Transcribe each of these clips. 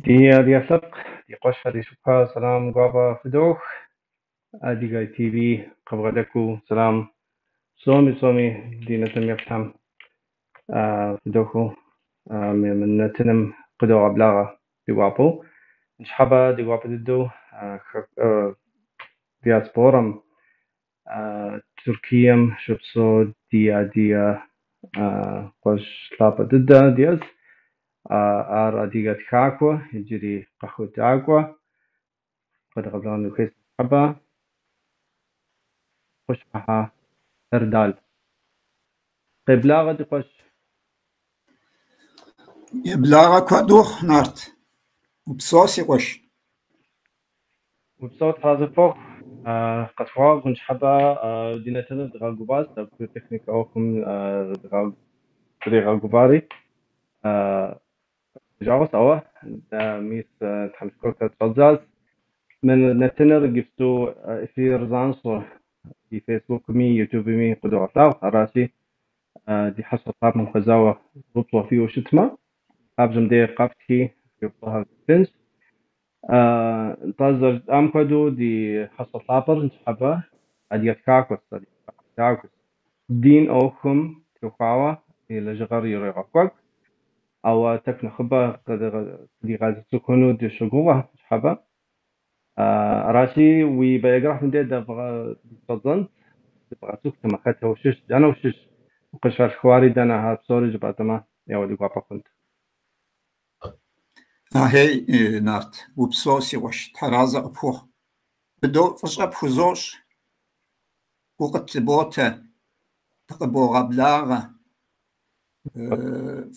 Ди адыгэ лъэпкъ, ди къуэшхэ, ди шыпхъухэ, сэлам гуапэ фыдох. Адыгэ ТВ къыбгъэдэкӏыу сэлам псоми, псоми ди нэтыным еплъхэм фыдохыу мы нэтыным къыдогъэблагъэ ди гуапэу. Ныщхьэбэ ди гуапэ дыдэу диаспорэм, Тыркуем щыпсэу ди адыгэ къуэш лъапӏэ дыдэ диӏэс. Ар адыгэ тхакӏуэ, иджыри къэхутакӏуэ. Къедгъэблэгъэну дыхуейщ ныщхьэбэ Къущхьэхэ Эрдал. Къеблагъэ ди къуэш. Еблагъэ куэд ухъу, Нарт. Упсэу, си къуэш. Упсэу, Тхьэразэ пхуэхъу. Къэтхуэгъэгъу ныщхьэбэ ди нэтыныр дгъэгуващ, тӏэкӏу техникэ ӏуэхум дригъэгувари. Жагъуэс, ауэ мис Тхьэм шыкуркӏэ щӏэддзащ. Мы нэтыныр иджыпсту эфир занщӏэу ди Фейсбукми, Ютубми къыдогъэлъагъу. Аращи, ди хьэщӏэ лъапӏэм хуэзауэ упщӏэ фиӏэу щытмэ, лъабжьэм деж къэфтхи, фи упщӏэхэр еттынщ. Нтӏэ, зэрыжытӏам хуэдэу, ди хьэщӏэ лъапӏэр ныщхьэбэ адыгэ тхакӏуэщ, адыгэ къэхутакӏуэщ. Дин ӏуэхум теухуауэ и лэжьыгъэр ирегъэкӏуэкӏ, ауэ тӏэкӏу нэхъыбэ къыдигъэцӏыхуну дыщогугъэ ныщхьэбэ. Аращи, уи биографием деж дыбгъэщӏэддзэнт, дыбгъэцӏыхутэмэ, хэтэ ущыщ, дэнэ ущыщ, укъыщалъхуари дэнэ, ар псори жыпӏатэмэ, ауэ ди гуапэ хъунт. Ахей, Нарт, упсэу, си къуэш, Тхьэразэ къыпхухъу. Быдэу фӏыщӏэ пхузощӏ, гу къытлъыботэ, дыкъыбогъэблагъэ.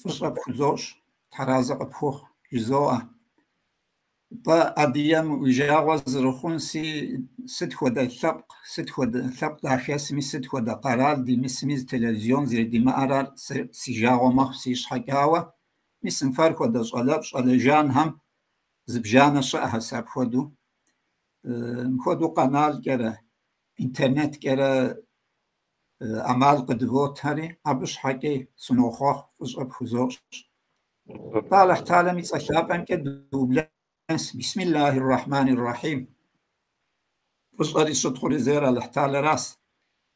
Фӏыщӏэ пхузощӏ, Тхьэразэ къыпхухъу, жызоӏэ. Нтӏэ, адыгэм уи жагъуэ зэрыхъунси, сыт хуэдэ лъэпкъ, сыт хуэдэ лъэпкъ дахэсми, сыт хуэдэ къэрал димысми, зы телевизион зэрыдимыӏэр ар си жагъуэ мэхъу си щхьэкӏэ, ауэ мис мы фэр хуэдэ щӏалэфӏ, щӏалэ жанхэм зыбжанэ щыӏэхэс апхуэдэу. Мыпхуэдэу къэналкӏэрэ, интернеткӏэрэ ӏэмал къыдывотхэри, абы щхьэкӏи сынохъуэхъу, фӏыщӏэ пхузощӏ. Нтӏэ, Алыхь Талэм и цӏэ лъапӏэмкӏэ дыублэнс. Бисмиллахи ррахьмани ррахьим. Фӏыщӏэри щытхъури зейр Алыхь Талэращ.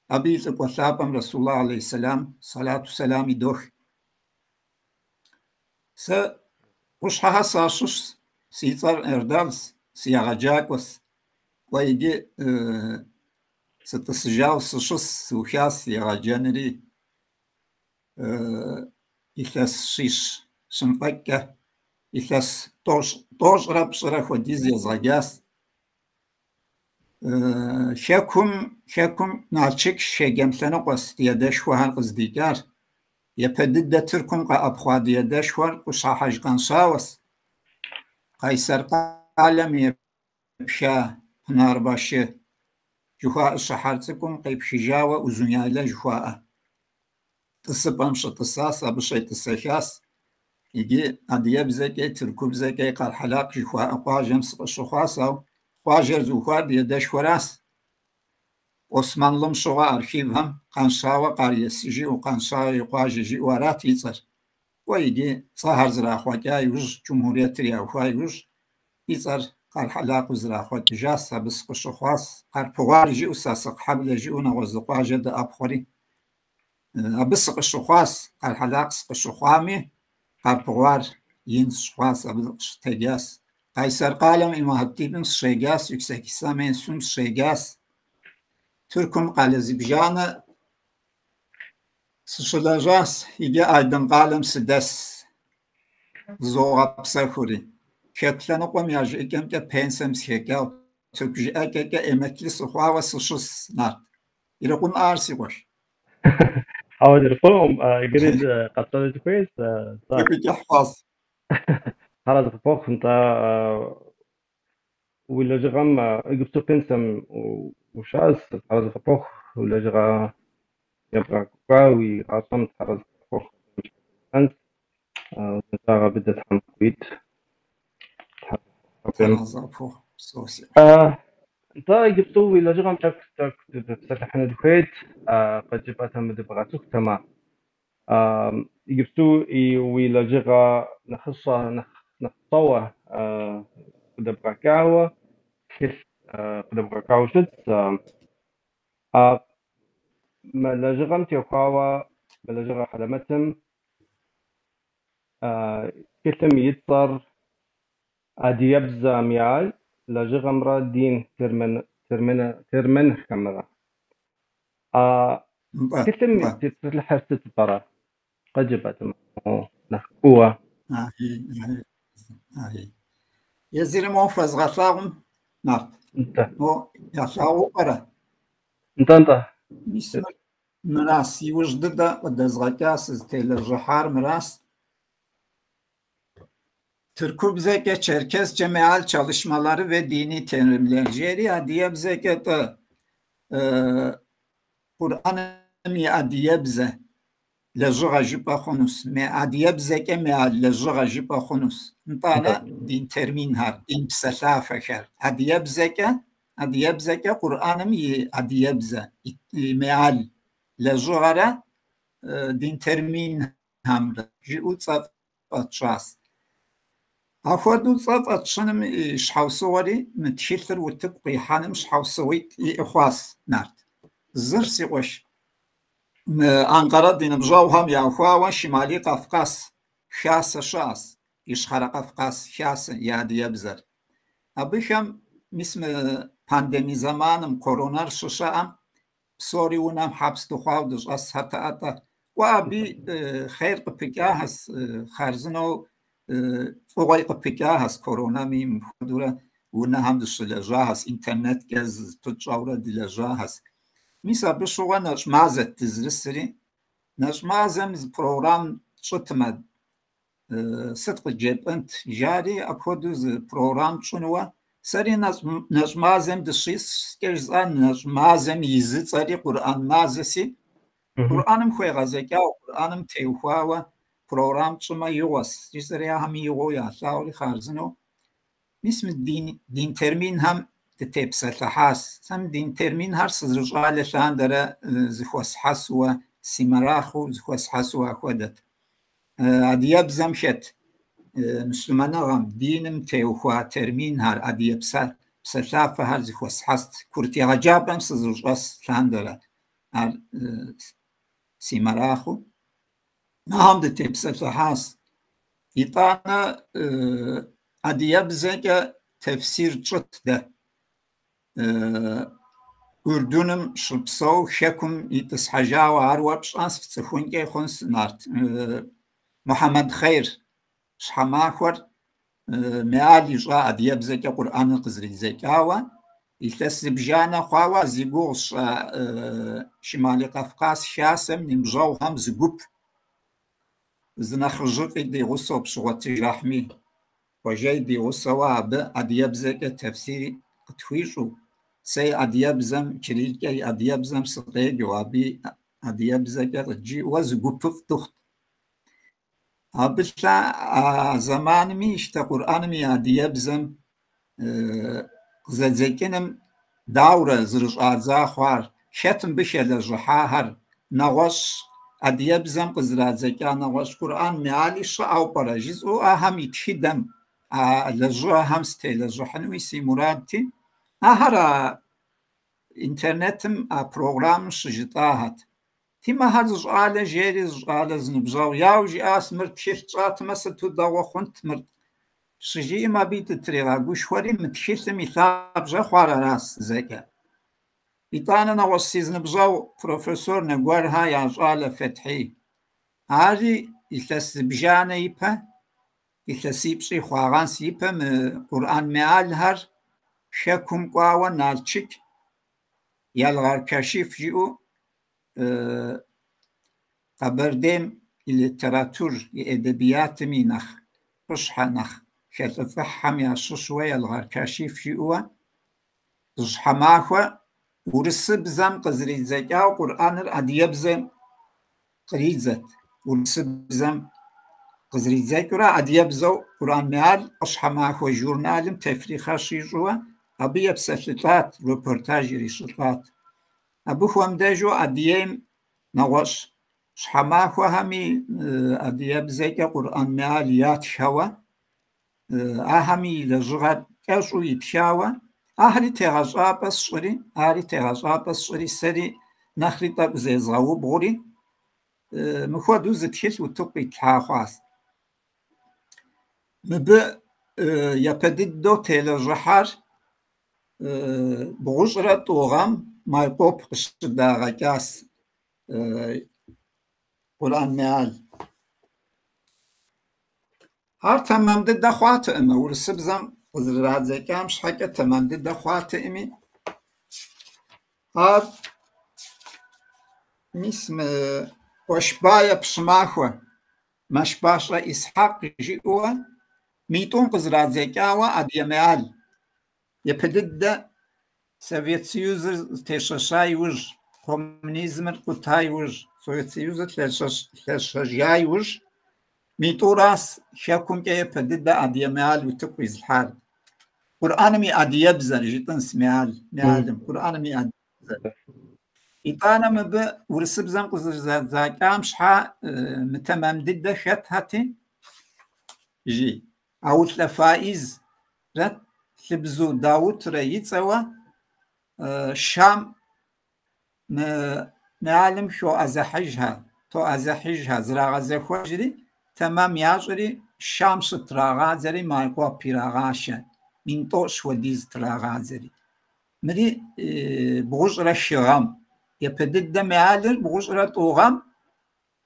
Абы и лӏыкӏуэ лъапӏэм Расуллах алейхи сэлам сэлату сэлам идох. Сэ Къущхьэхэ сащыщщ, си цӏэр Эрдалщ, сыегъэджакӏуэщ. Кӏуэ иджы сытӏысыжауэ сыщыс, сыухащ егъэджэнри. Илъэс щищ щымыфӏэкӏкӏэ, илъэс тӏощӏрэ пщӏырэ хуэдиз езгъэджащ. Хэкум, хэкум Налшык Шэджэм лъэныкъуэщ ди адэшхуэхэр къыздикӏар. Япэ дыдэ Тыркум къэӏэпхъуа ди адэшхуэр Къущхьэ Хьэжкъанщауэщ. Къайсэр къалэм епха Пынарбашы жыхуаӏэ щыхьэр цӏыкӏум къепхыжауэ Узуняйлэ жыхуаӏэ тӏысыпӏэм щытӏысащ, абы щетӏысэхащ. Иджы адыгэбзэкӏэ, тыркубзэкӏэ Къархьэлакъ жыхуаӏэ къуажэм сыкъыщыхъуащ, ауэ къуажэр зыухуар ди адэшхуэращ. Османлым щыгъуэ архивхэм Къанщауэ къарьесы жиӏэу, Къанщауэ и къуажэ жиӏэу арат и цӏэр. Кӏуэ иджы цӏэхэр зэрахъуэкӏа иужь, Джумхуриетыр яухуа иужь, и цӏэр Къархьэлакъыу зэрахъуэкӏыжащ, абы сыкъыщыхъуащ. Къарпыгъуар жиӏэу, Сасыкъхьэблэ жиӏэу нэгъуэщӏ зы къуажэ дыӏэпхъуэри. Абы сыкъыщыхъуащ, Къархьэлакъ сыкъыщыхъуами, Къарпыгъуар ин сщыхъуащ, абы сыкъыщытэджащ. Къайсэр къалэм имам хатибым сыщеджащ, Юксек Ислам институтым сыщеджащ. Тыркум къалэ зыбжанэ сыщылэжьащ, иджы Айдын къалэм сыдэс, зызогъэпсэхури. Хэку лъэныкъуэм я жыӏэкӏэмкӏэ пенсэм сыхэкӏау, тырку жыӏэкӏэкӏэ эмеклы сыхъуауэ сыщыс, Нарт. Ирикъунӏэ ар, си къуэш? Ауэ ирикъунукъым, иджыри къэтщӏэну дыхуейщ. Тӏэкӏуи кӏыхь хъуащ. Тхьэразэ къыпхуэхъу, нтӏэ, уи лэжьыгъэм иджыпсту пенсэм ущыӏэщ, тхьэразэ къыпхуэхъу, уи лэжьыгъэ ебгъэкӏуэкӏа уи гъащӏэм тхьэразэ къыпхуэхъу. Узыншагъэ быдэ Тхьэм къыуит. Тхьэразэ къыпхуэхъу, упсэу, си къуэш. Нтӏэ, иджыпсту уи лэжьыгъэм тӏэкӏу тӏэкӏу дытепсэлъыхьыну дыхуейт, къыджепӏэтэмэ, дыбгъэцӏыхутэмэ. Иджыпсту уи лэжьыгъэ нэхъыщӏэ, нэхъ нэхъ щӏэуэ къыдэбгъэкӏауэ, тхылъ къыдэбгъэкӏауэ щытщ. А мы лэжьыгъэм теухуауэ, мы лэжьыгъэ хьэлэмэтым тхылъым и цӏэр Адыгэбзэ меал лэжьыгъэмрэ дин терминхэмрэ. А Нтӏэ, тхылъым нтӏэ. тепсэлъыхьыр сыт пӏэрэ? Къыджепӏэт нэхъ кууэ. Ахьей, ахьей, ахьей. Езыри моуэ фэзгъэлъагъум, Нарт. Нтӏэ. Мо ялъагъуу пӏэрэ? Нтӏэ, нтӏэ. Мис мырас, иужь дыдэ къыдэзгъэкӏа сызытелэжьыхьар мырас. Тыркубзэкӏэ Çerkesçe meal çalışmaları ve dini terimler. Жери адыгэбзэкӏэ-тӏэ Къурӏэным и адыгэбзэ лэжьыгъэ жыпӏэ хъунущ. Адыгэбзэкӏэ меал лэжьыгъэ жыпӏэ хъунущ. Нтӏанэ дин терминхэр, дин псэлъафэхэр. Адыгэбзэкӏэ Къурӏэным и адыгэбзэ, и меал лэжьыгъэрэ дин терминхэмрэ жиӏэу цӏэ фӏэтщащ. Апхуэдэу цӏэ фӏэтщыным и щхьэусыгъуэри мы тхылъыр утыку къихьэным щхьэусыгъуитӏ иӏэ хъуащ, Нарт. Зыр си къуэш, мы Анкъэрэ ди ныбжьэгъухэм яухуауэ Шимали Къафкъас хасэ щыӏэщ, Ищхъэрэ Къафкъас хасэ и адыгэбзэр. Абыхэм мис мы пандеми зэманым коронэр щыщыӏэм псори унэм хьэпс дыхъуауэ дыщӏэсхэтэӏэ-тӏэ. Кӏуэ аби хъер къыпыкӏахэс, хъарзынэу фӏыгъуэ къыпыкӏахэс коронэми мыпхуэдэурэ унэхэм дыщылэжьахэс, интернеткӏэ зыпытщӏэурэ дылэжьахэс. Мис абы щыгъуэ нэщӏ мазэт дызэрысри. Нэщӏ мазэм зы программ тщӏытмэ, сыт къыджепӏэнт, жари апхуэдэу зы программ тщӏынуэ. Сэри нэщӏ мазэм дыщискӏэ жысӏа нэщӏ мазэм и зы цӏэри Къурӏэн мазэси. Къурӏэным хуегъэзэкӏауэ, Къурӏэным теухуауэ программ тщӏымэ игъуэс. Жысӏэри ахэми игъуэу ялъагъури хъарзынэу. Мис мы дин терминхэм дытепсэлъыхьащ. Сэ мы дин терминхэр сызэрыщӏалэ лъандэрэ зыхуэсхьэсуэ, си мэрахъыу зыхуэсхьэсуэ апхуэдэт. Адыгэбзэм хэт муслъымэныгъэм, диным теухуа терминхэр, адыгэ псэлъафэхэр зыхуэсхьэст. Курыт егъэджапӏэм сызэрыщӏэс лъандэрэ ар си мэрахъыу. Ахэм дытепсэлъыхьащ. Итӏанэ адыгэбзэкӏэ тефсир тщӏыт дэ. Урдуным щыпсэу хэкум итӏысхьэжауэ ар уэ пщӏэнс, пцӏыхункӏэ хъунс, Нарт. Мухьэмэд Хъейр щхьэмахуэр меал ищӏа адыгэбзэкӏэ Къурӏэныр къызэридзэкӏауэ, илъэс зыбжанэ хъуауэ зи гугъу сщӏа Шимали Къафкъас хасэм ныбжьэгъухэм зы гуп, зы нэхъыжьыфӏи ди гъусэу Пщыгъуэтыж Рахьми Хъуэжэи ди гъусэуэ абы адыгэбзэкӏэ тефсири къытхуищӏу, сэ адыгэбзэм, кириллкӏэ и адыгэбзэм сыкъеджэу, абы адыгэбзэкӏэ къыджиӏэуэ зы гупыфӏ дыхъут. Абы а зэманми ищтэ Къурӏэным и адыгэбзэм къызэдзэкӏыным даурэ зэрыщӏадза хъуар, хэт мыбы хэлэжьыхьахэр, нэгъуэщӏ адыгэбзэм къызэрадзэкӏа нэгъуэщӏ Къурӏэн меали щыӏэу пӏэрэ жысӏэу ахэм и тхыдэм, а лэжьыгъэхэм сытелэжьыхьынуи си мурадти, ахэр а интернетым а программым щыжытӏахэт. Тим ахэр зы щӏалэ жери, зы щӏалэ зы ныбжьэгъу яуэ жиӏащ, мыр тхылъ тщӏатэмэ сыту дэгъуэ хъунт мыр. Щыжиӏэм абы дытригъэгушхуэри мы тхылъым и лъабжьэ хъуар аращ зэкӏэ. Итӏанэ нэгъуэщӏ си зы ныбжьэгъу профессор Нэгуэрхэ я щӏалэ Фэтхьий. Ари илъэс зыбжанэ ипэ, илъэсипщӏи хъуагъэнс ипэ мы Къурӏэн меалхэр хэкум кӏуауэ Налчык Ялгъэр Кашиф жиӏэу Къэбэрдейм и литератур, и эдэбиятым и нэхъ къущхьэ, нэхъ хэлӏыфӏыхьхэм ящыщуэ Ялгъэр Кашиф жиӏэуэ зы щхьэмахуэ урысыбзэм къызэридзэкӏауэ Къурӏэныр адыгэбзэм къридзэт. Урысыбзэм къызэридзэкӏыурэ адыгэбзэу Къурӏэн меал ӏуащхьэмахуэ журналым тефрихъэ щищӏуэ абы епсэлъылӏат, репортаж ирищӏылӏат. Абы хуэмыдэжу Адыгейм нэгъуэщӏ щхьэмахуэхэми адыгэбзэкӏэ Къурӏэн меал ятххэуэ Ахэми и лэжьыгъэр кӏэщӏу итхауэ, ахэри тегъэщӏапӏэ сщӏыри, ари тегъэщӏапӏэ сщӏыри, сэри нэхъри тӏэкӏу зезгъэубгъури, мыхуэдэу зы тхылъ утыку къитлъхьа хъуащ. Мыбы япэ дыдэу телэжьыхьар 92 гъэм Майкъоп къыщыдагъэкӏащ Къурӏэн Меал. Ар тэмэм дыдэ хъуатэкъым, урысыбзэм къызэрырадзэкӏам щхьэкӏэ тэмэм дыдэ хъуатэкъыми. Ар мис мы Къуэшбае Пщымахуэ, Мэшбащӏэ Исхьэкъ жиӏэуэ митӏум къызэрадзэкӏауэ Адыгэ Меал. Япэ дыдэ Совет Союзыр зэтещэща иужь, коммунизмыр къута иужь, Совет Союзыр лъэщэжа иужь, митӏуращ хэкумкӏэ япэ дыдэ Адыгэ Меал утыку къизылъхьар. Къурӏэным и адыгэбзэр жытӏэнщ Меал, Меалым, Къурӏэным и адыгэбзэр. Итӏанэ мыбы урысыбзэм къызэрызадзэкӏам щхьа мытэмэм дыдэ хэтхэти, жи, Аулъэ Фаизрэ Лъыбзу Даутрэ и цӏэуэ Шам мы Меалым хоӏэзыхьыжхэ, тоӏэзыхьыжхэ, зрагъэзэхуэжри, тэмэм ящӏри, Шам щытрагъадзэри Майкъуэп ирагъашэ, 10 000 хуэдиз трагъадзэри. Мыри 93 гъэм. Япэ дыдэ Меалыр 92 гъэм,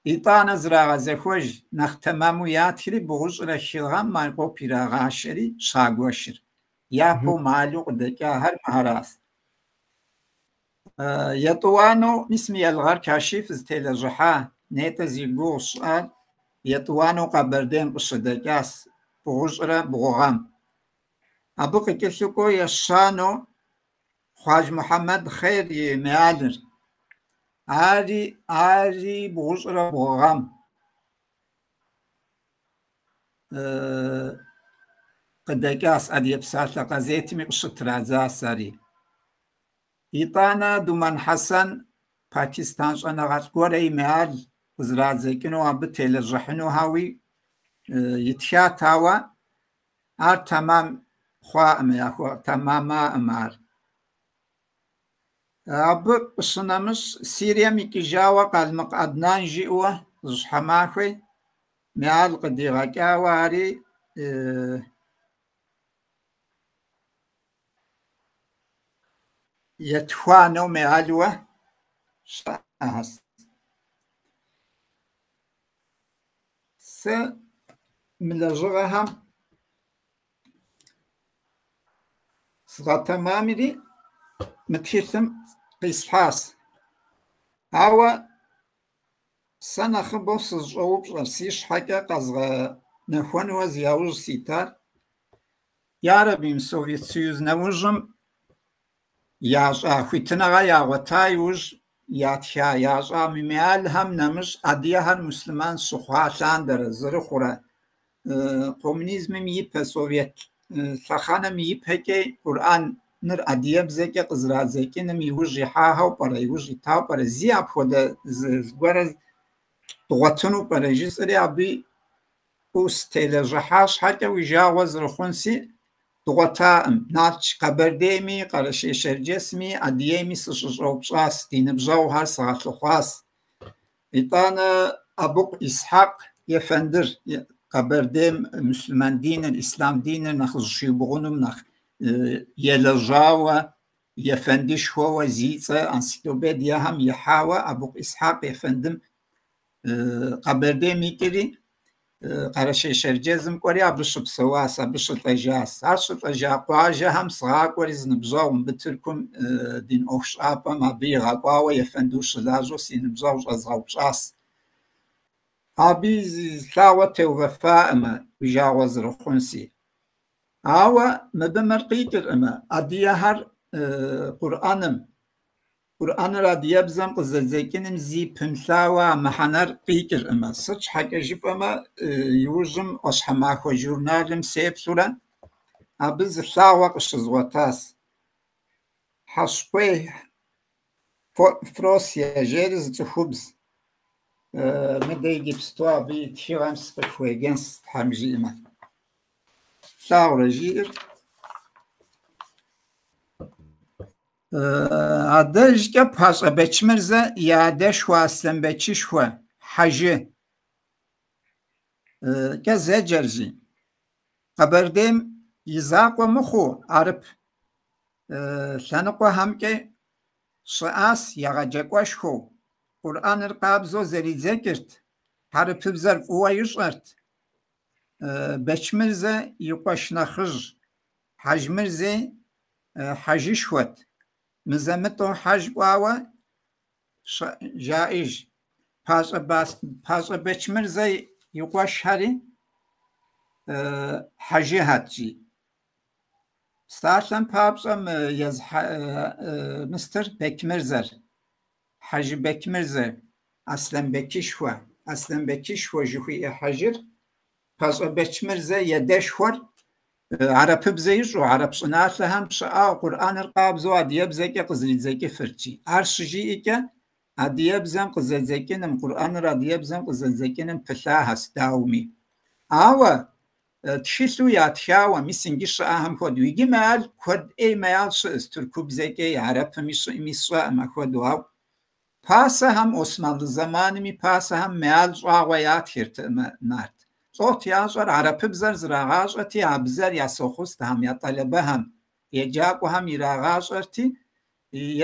итӏанэ зрагъэзэхуэж, нэхъ тэмэму ятхри, 93 гъэм Майкъуэп ирагъашэри щагуэшыр. Япэу Меалу къыдэкӏахэр мыхэращ. Етӏуанэу, мис мы Елгъэр Кашиф зытелэжьыхьа, нетӏэ зи гугъу сщӏар, етӏуанэу Къэбэрдейм къыщыдэкӏащ 93 гъэм. Абы къыкӏэлъыкӏуэу ещанэу Хъуаж Мухьэмэд Хъер и Меалыр. Ари 93 гъэм къыдэкӏащ, Адыгэ псалъэ газетми къыщытрадзащ ари. Итӏанэ Думэн Хьэсэн пакистан щӏэныгъэлӏ гуэрэ и Меал къызэрадзэкӏыну, абы телэжьыхьыну хьэуи итхат, ауэ ар тэмэм хъуаӏым, тэмэмаӏым ар. Абы къыщынэмыщӏ Сирием икӏыжауэ Къалмыкъ Аднан жиӏэуэ зы щхьэмахуи Меал къыдигъэкӏауэ ари етхуанэу Меалуэ щыӏэщ. Сэ мы лэжьыгъэхэм згъэтэмэмри мы тхылъым къислъхьащ. Ауэ сэ нэхъыбэу сызыщӏэупщӏэр, си щхьэкӏэ къэзгъэнэхуэнуэ зи яужь ситар, ярэби, мы Совет Союз нэужьым ящӏа хуитыныгъэ ягъуэта иужь ятха, ящӏа мы Меалхэм нэмыщӏ адыгэхэр муслъымэн щыхъуа лъандэрэ зэрыхъурэ коммунизмым ипэ, совет лъэхъэнэм ипэкӏэ Къурӏэныр адыгэбзэкӏэ къызэрадзэкӏыным иужь ихьахэу пӏэрэ, иужь итауэ пӏэрэ, зи апхуэдэ зыгуэрэ дгъуэтыну пӏэрэ жысӏэри абы ӏус телэжьыхьа щхьэкӏэ уи жагъуэ зэрыхъунси дгъуэтаӏым. Налшык Къэбэрдейми, Къэрэшей-Шэрджэсми, Адыгейми сыщыщӏэупщӏащ, ди ныбжьэгъухэр сыгъэлъыхъуащ. Итӏанэ Абыкъу Исхьэкъ ефэндыр Къэбэрдейм муслъымэн диныр, ислъам диныр нэхъ зыщиубгъуным нэхъ елэжьауэ, ефэндышхуэуэ зи цӏэ энциклопедиехэм ихьауэ Абыкъу Исхьэкъ ефэндым Къэбэрдейм икӏри Къэрэшей-Шэрджэсым кӏуэри абы щыпсэуащ, абы щылӏэжащ. Ар щылӏэжа къуажэхэм сгъакӏуэри зы ныбжьэгъу мыбы Тыркум дин ӏуэхущӏапӏэм абы игъэкӏуауэ ефэнду щылажьэу си ныбжьэгъу щӏэзгъэупщӏащ. Абы зы лъагъуэ теувэфаӏымэ, уи жагъуэ зэрыхъунси. Ауэ мыбы мыр къикӏырӏымэ, адыгэхэр Къурӏэным, Къурӏэныр адыгэбзэм къызэдзэкӏыным зи пымылъауэ а мыхьэнэр къикӏырӏымэ. Сыт щхьэкӏэ жыпӏэмэ, иужьым ӏуащхьэмахуэ журналым сеплъурэ абы зы лъагъуэ къыщызгъуэтащ. Хьэщкъуей Фросие жери зы цӏыхубз. Мыдэ иджыпсту абы и тхыгъэм сыкъыхуеджэнщ, Тхьэм жиӏэмэ. Плъагъурэ жиӏэр? Адэжькӏэ Пащӏэ Бэчмырзэ и адэшхуэ Аслъэнбэчышхуэ Хьэжы кӏэ зэджэр, жи. Къэбэрдейм и закъуэ мыхъуу, хьэрып лъэныкъуэхэмкӏэ щыӏащ егъэджакӏуэшхуэу, Къурӏэныр къабзэу зэридзэкӏырт, хьэрыпыбзэр фӏыуэ ищӏэрт. Бэчмырзэ и къуэш нэхъыжь Хьэжмырзи хьэжышхуэт, мызэ-мытӏэу хьэж кӏуауэ жаӏэж. Пащӏэ Бэчмырзэ и къуэшхэри хьэжыхэт, жи. Псалъэм папщӏэ, мы езы мыстыр Бэчмырзэр, Хьэжы Бэчмырзэ, Аслъэнбэчышхуэ, Аслъэнбэчышхуэ жыхуиӏэ хьэжыр Пащӏэ Бэчмырзэ и адэшхуэр хьэрыпыбзэ ищӏэу, хьэрып щӏыналъэхэм щыӏауэ Къурӏэныр къабзэу адыгэбзэкӏэ къызэридзэкӏыфырт, жи. Ар щыжиӏэкӏэ, адыгэбзэм къызэдзэкӏыным, Къурӏэныр адыгэбзэм къызэдзэкӏыным пылъахэщ, дауми. Ауэ тхылъу ятхауэ, мис иджы щыӏэхэм хуэдэу. Иджы меал куэд ӏей меал щыӏэщ, тыркубзэкӏэ, хьэрыпми щыӏэми сщӏэкъым апхуэдэу, ауэ пасэхэм, Османлы зэманми пасэхэм меал щӏагъуэ ятхыртэкъым, нарт. Лӏот ящӏэр хьэрыпыбзэр зрагъащӏэти, а бзэр я сохъустэхэм, я тӏалэбэхэм, еджакӏуэхэм ирагъащӏэрти,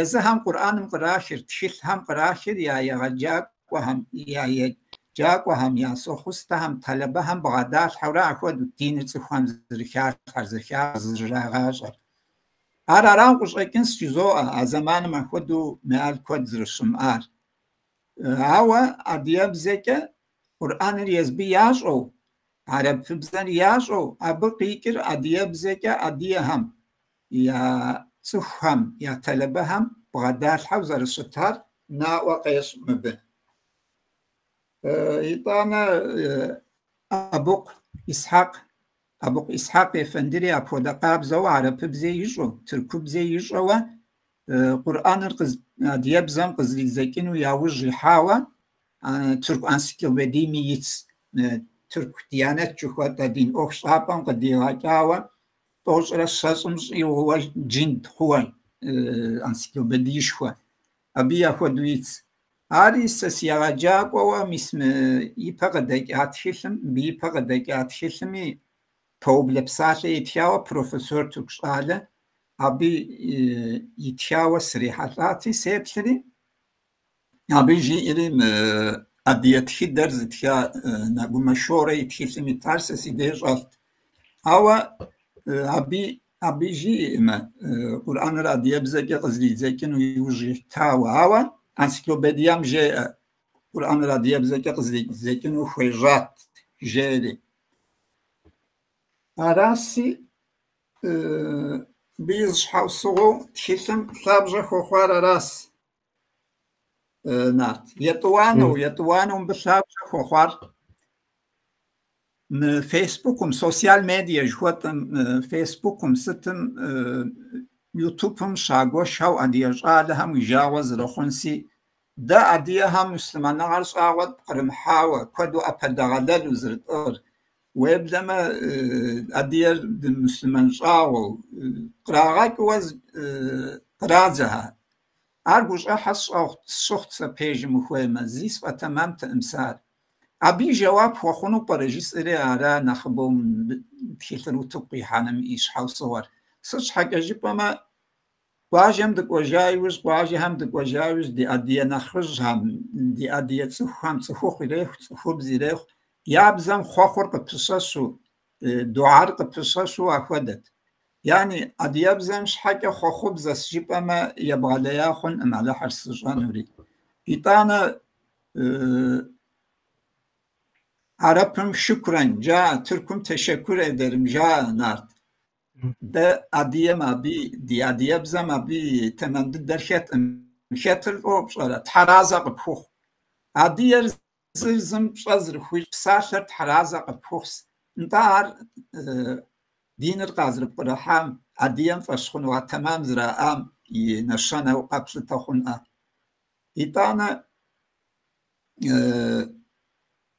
езыхэм Къурӏэным кърахыр, тхылъхэм кърахыр я егъэджакӏуэхэм, я еджакӏуэхэм, я сохъустэхэм, тэлэбэхэм бгъэдалъхьэурэ апхуэдэу диныр цӏыхухэм зэрыхалъхьэр, зэрырагъащӏэр. Ар арауэ къыщӏэкӏынщ жызоӏэ, а зэманым апхуэдэу меал куэд зэрыщымыӏар. Ауэ адыгэбзэкӏэ Къурӏэныр езбы ящӏэу, хьэрыпыбзэр ящӏэу, абы къикӏыр адыгэбзэкӏэ адыгэхэм я цӏыхухэм, я тэлэбэхэм бгъэдалъхьэу зэрыщытар наӏуэ къещӏ мыбы. Итӏанэ Абыкъу Исхьэкъ, Абыкъу Исхьэкъ ефэндыри апхуэдэ къабзэу хьэрыпыбзэ ищӏэу, тыркубзэ ищӏэуэ Къурӏэныр адыгэбзэм къызэридзэкӏыну яужь ихьауэ Тырку энциклопедиеми итщ, Тырку Диянэт жыхуэтӏэ дин ӏуэхущӏапӏэм къыдигъэкӏауэ 120 щӏигъууэ джинд хъууэ энциклопедиешхуэ. Абы апхуэдэу итщ. Ари сэ си егъэджакӏуэуэ мис мы ипэ къыдэкӏа тхылъым, мыбы ипэ къыдэкӏа тхылъми пэублэ псалъэ итхауэ профессор тырку щӏалэ абы итхауэ срихьэлӏати, сеплъри, абы жиӏэри мы адыгэ тхыдэр зытха Нэгумэ Шорэ и тхылъым итар сэ си деж щӏэлът. Ауэ абы жиӏэӏымэ Къурӏэныр адыгэбзэкӏэ къызэридзэкӏыну иужь итауэ, ауэ энциклопедием жеӏэ Къурӏэныр адыгэбзэкӏэ къызэридзэкӏыну хуежьат, жери. Араси, мыбы и зы щхьэусыгъуэу тхылъым лъабжьэ хуэхъуар аращ, нарт. Етӏуанэу мыбы лъабжьэ хуэхъуар мы Фейсбукым, социал медиа жыхуэтӏэм, Фейсбукым, сытым, Ютубым щагуэшхэу адыгэ щӏалэхэм уи жагъуэ зэрыхъунси, дэ адыгэхэм муслъымэныгъэр щӏагъуэ тпкърымыхьауэ, куэду ӏэпэдэгъэлэлу зэрытӏыгъыр, уеблэмэ адыгэр дымуслъымэн щӏагъуэу кърагъэкӏыуэ кърадзэхэ. Ар гущӏыхьэ сщыхъут сэ пэжым ухуеймэ, зи сфӏэтэмэмтэкъым сэ ар. Абы и жэуап хуэхъуну пӏэрэ жысӏэри ара нэхъыбэу тхылъыр утыку къихьэным и щхьэусыгъуэр. Сыт щхьэкӏэ жыпӏэмэ, къуажэм дыкӏуэжа иужь, къуажэхэм дыкӏуэжа иужь ди адыгэ нэхъыжьхэм, ди адыгэ цӏыхухэм, цӏыхухъу ирехъу, цӏыхубз ирехъу, я бзэм хъуэхъур къыпыщэщу, дуар къыпыщэщу ахуэдэт. Яни адыгэбзэм щхьэкӏэ хъуэхъубзэс жыпӏэмэ ебгъэлея хъункъым, Алыхьыр зыщӏэнури. Итӏанэ хьэрыпым شكرا жаӏэ, тыркум teşekkür ederim жаӏэ, нарт. Дэ адыгэм абы, ди адыгэбзэм абы тэмэм дыдэр хэткъым. Хэтыр лӏо пщӏэрэ? Тхьэразэ къыпхухъу. Адыгэр зыр зым пщӏэ зэрыхуищӏ псалъэр тхьэразэ къыпхухъус. Нтӏэ ар диныр къазэрыпкърыхьам, адыгэм фӏэщхъуныгъэ тэмэм зэраӏам и нэщэнэу къэплъытэ хъунӏэ. Итӏанэ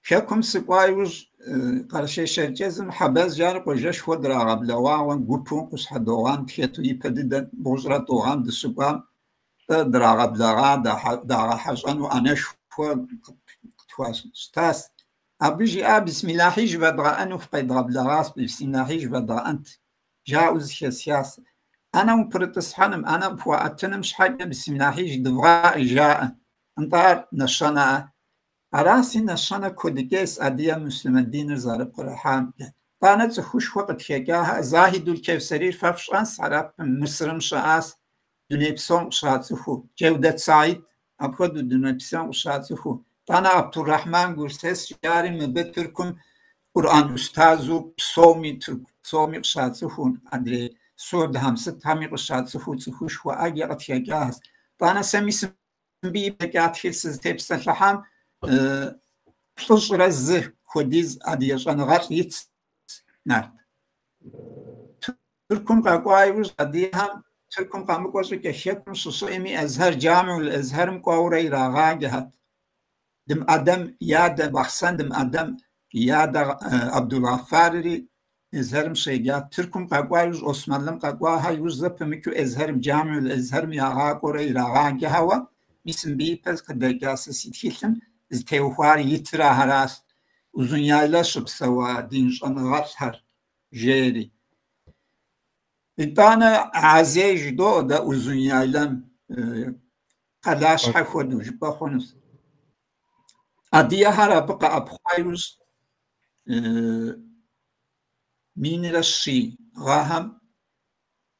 хэкум сыкӏуа иужь Къэрэшей-Шэрджэсым Хьэбэз жари къуажэшхуэ драгъэблэгъауэ гупу Къущхьэ Догъан тхэту ипэ дыдэ 92 гъэм дыщыкӏуам драгъэблэгъа, дагъэхьэщӏэну ӏэнэшхуэ къытхуащтащ. Абы жиӏа бисмиллахьи жывэдгъэӏэну фыкъедгъэблэгъащ, бисмиллахьи жывэдгъэӏэнт, жаӏэу зэхэсхащ. Ӏэнэм упэрытӏысхьэным, ӏэнэ къыпхуаӏэтыным щхьэкӏэ бисмиллахьи жыдывгъаӏэ жаӏэ. Нтӏэ ар нэщэнэӏэ. Араси нэщэнэ куэдыкӏейщ адыгэ муслъымэн диныр зэрыпкърыхьамкӏэ. Тӏанэ цӏыхушхуэ къытхэкӏахэр Захидул Кевсэрир фэ фщӏэнщ, Хьэрыпым, Мысырым щыӏащ, дуней псом къыщацӏыхуу. Джэудэт Саид апхуэдэу дуней псом къыщацӏыхуу. Тӏанэ Абдуррахьман Гурсес жари мыбы Тыркум Къурӏэн ӏустазу псоми, тырку псоми къыщацӏыхуу, адрей сурдхэм сытхэми къыщацӏыхуу цӏыхушхуэ ӏэджэ къытхэкӏащ. Тӏанэ сэ мис мыбы ипэкӏа тхылъ сызытепсэлъыхьам 101 хуэдиз адыгэ щӏэныгъэлӏ итщ, Нарт. Тыркум къэкӏуа иужь адыгэхэм Тыркум къэмыкӏуэ щӏыкӏэ хэкум щыщыӏэми Эзхэр Джамиул Эзхэрым кӏуэурэ ирагъаджэхэт. Дым Ӏэдэм и адэ Бахъсэн Дым ӏэдэм и адэ Абдулгъэфарри Эзхэрым щеджат. Тыркум къэкӏуа иужь Османлым къэкӏуахэр иужь зэпымычу Эзхэрым Джамиул Эзхэрым ягъакӏуэурэ ирагъаджэхэуэ мис мыбы ипэ къыдэкӏа сэ си тхылъым зытеухуар итыр ахэращ. Узуняйлэ щыпсэуа дин щӏэныгъэлӏхэр жери. Итӏанэ Азей жыдоӏэ дэ Узуняйлэм къалащхьэ хуэдэу жыпӏэ хъунущ. Адыгэхэр абы къэӏэпхъуа иужь 1100 гъэхэм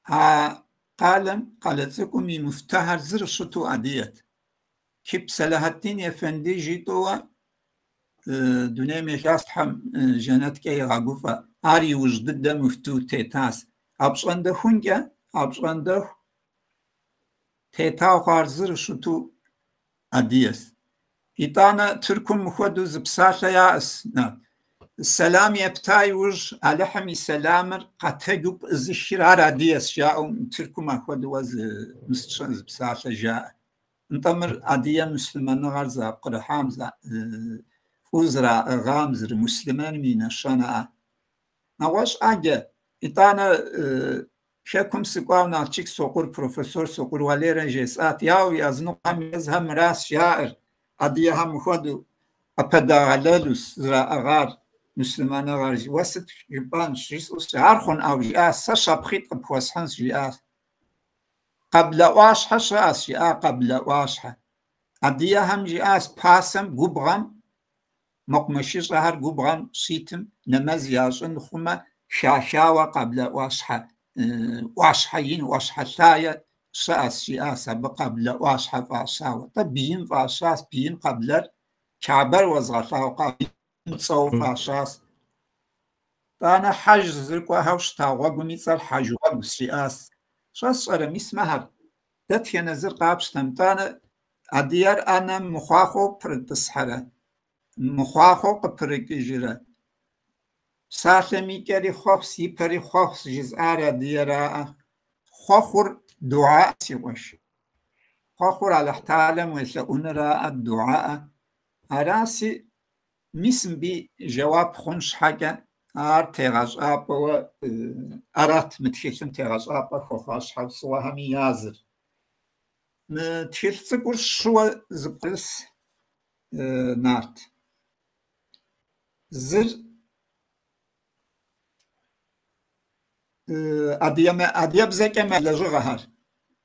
а къалэм, къалэ цӏыкӏум и муфтыхэр зэрыщыту адыгэт. Кип Сэлахьэддин ефэнди житӏэуэ дунейм ехащ, Тхьэм жэнэткӏэ игъэгуфӏэ. Ар иужь дыдэ муфту тетащ. Апщӏондэхункӏэ, апщӏондэху тетау хъуар зэрыщыту адыгэщ. Итӏанэ Тыркум мыхуэдэу зы псалъэ яӏэщ. Сэлам епта иужь Алыхьым и сэламыр къэтэджу пӏызыхыр ар адыгэщ жаӏэу Тыркум апхуэдэуэ зы псалъэ жаӏэ. Нтӏэ мыр адыгэ муслъымэныгъэр зэрапкърыхьам, фӏыуэ зэраӏыгъам, зэрымуслъымэным и нэщэнэӏэ. Нэгъуэщӏ ӏэджэ. Итӏанэ хэкум сыкӏуауэ Налшык Сокъур, профессор Сокъур Валерэ жесӏат, яу языныкъуэхэм езыхэм мыращ жаӏэр, адыгэхэм мыхуэдэу ӏэпэдэгъэлэлущ зэраӏыгъар муслъымэныгъэр. Уэ сыт жыпӏэнщ, жысӏэу ар хъунӏэу жиӏащ, сэ щапхъитӏ къыпхуэсхьынщ, жиӏащ. Къэблэ ӏуащхьэ щыӏэщ, жиӏа Къэблэ ӏуащхьэ. Адыгэхэм жиӏащ пасэм губгъэм, мэкъумэшыщӏэхэр губгъэм щитым нэмэз ящӏын хъумэ, хахауэ Къэблэ ӏуащхьэ, ӏуащхьэ ин, ӏуащхьэ лъае щыӏэщ, жиӏащ, абы Къэблэ ӏуащхьэ фӏащауэ. Тӏэ бийм фӏащащ, бийм Къэблэр, Кабэр уэзгъэлъагъу Къэблэм цӏэу фӏащащ. Тӏанэ хьэж зрыкӏуэхэу щыта гъуэгум и цӏэр хьэж гъуэгущ, жиӏащ. Щӏэ сщӏэрэ, мис мыхэр, дэтхэнэ зыр къапщтэм, тӏанэ адыгэр ӏэнэм мыхъуахъуэу пэрытӏысхьэрэ, мыхъуахъуэу къыпэрыкӏыжрэ. Псалъэм и кӏэри хъуэхъущ, и пэри хъуэхъущ, жызыӏар адыгэраӏэ. Хъуэхъур дуӏа, си къуэш. Хъуэхъур Алыхьталэм уелъэӏуныраӏэ, дуӏаӏэ. Араси, мис мыбы жэуап хъун щхьэкӏэ ар тегъэщӏапӏэуэ арат мы тхылъым тегъэщӏапӏэ хуэхъуа щхьэусыгъуэхэми языр. Мы тхылъ цӏыкӏур щыуэ зэпкърыс Нарт. Зыр адыгэбзэкӏэ лэжьыгъэхэр.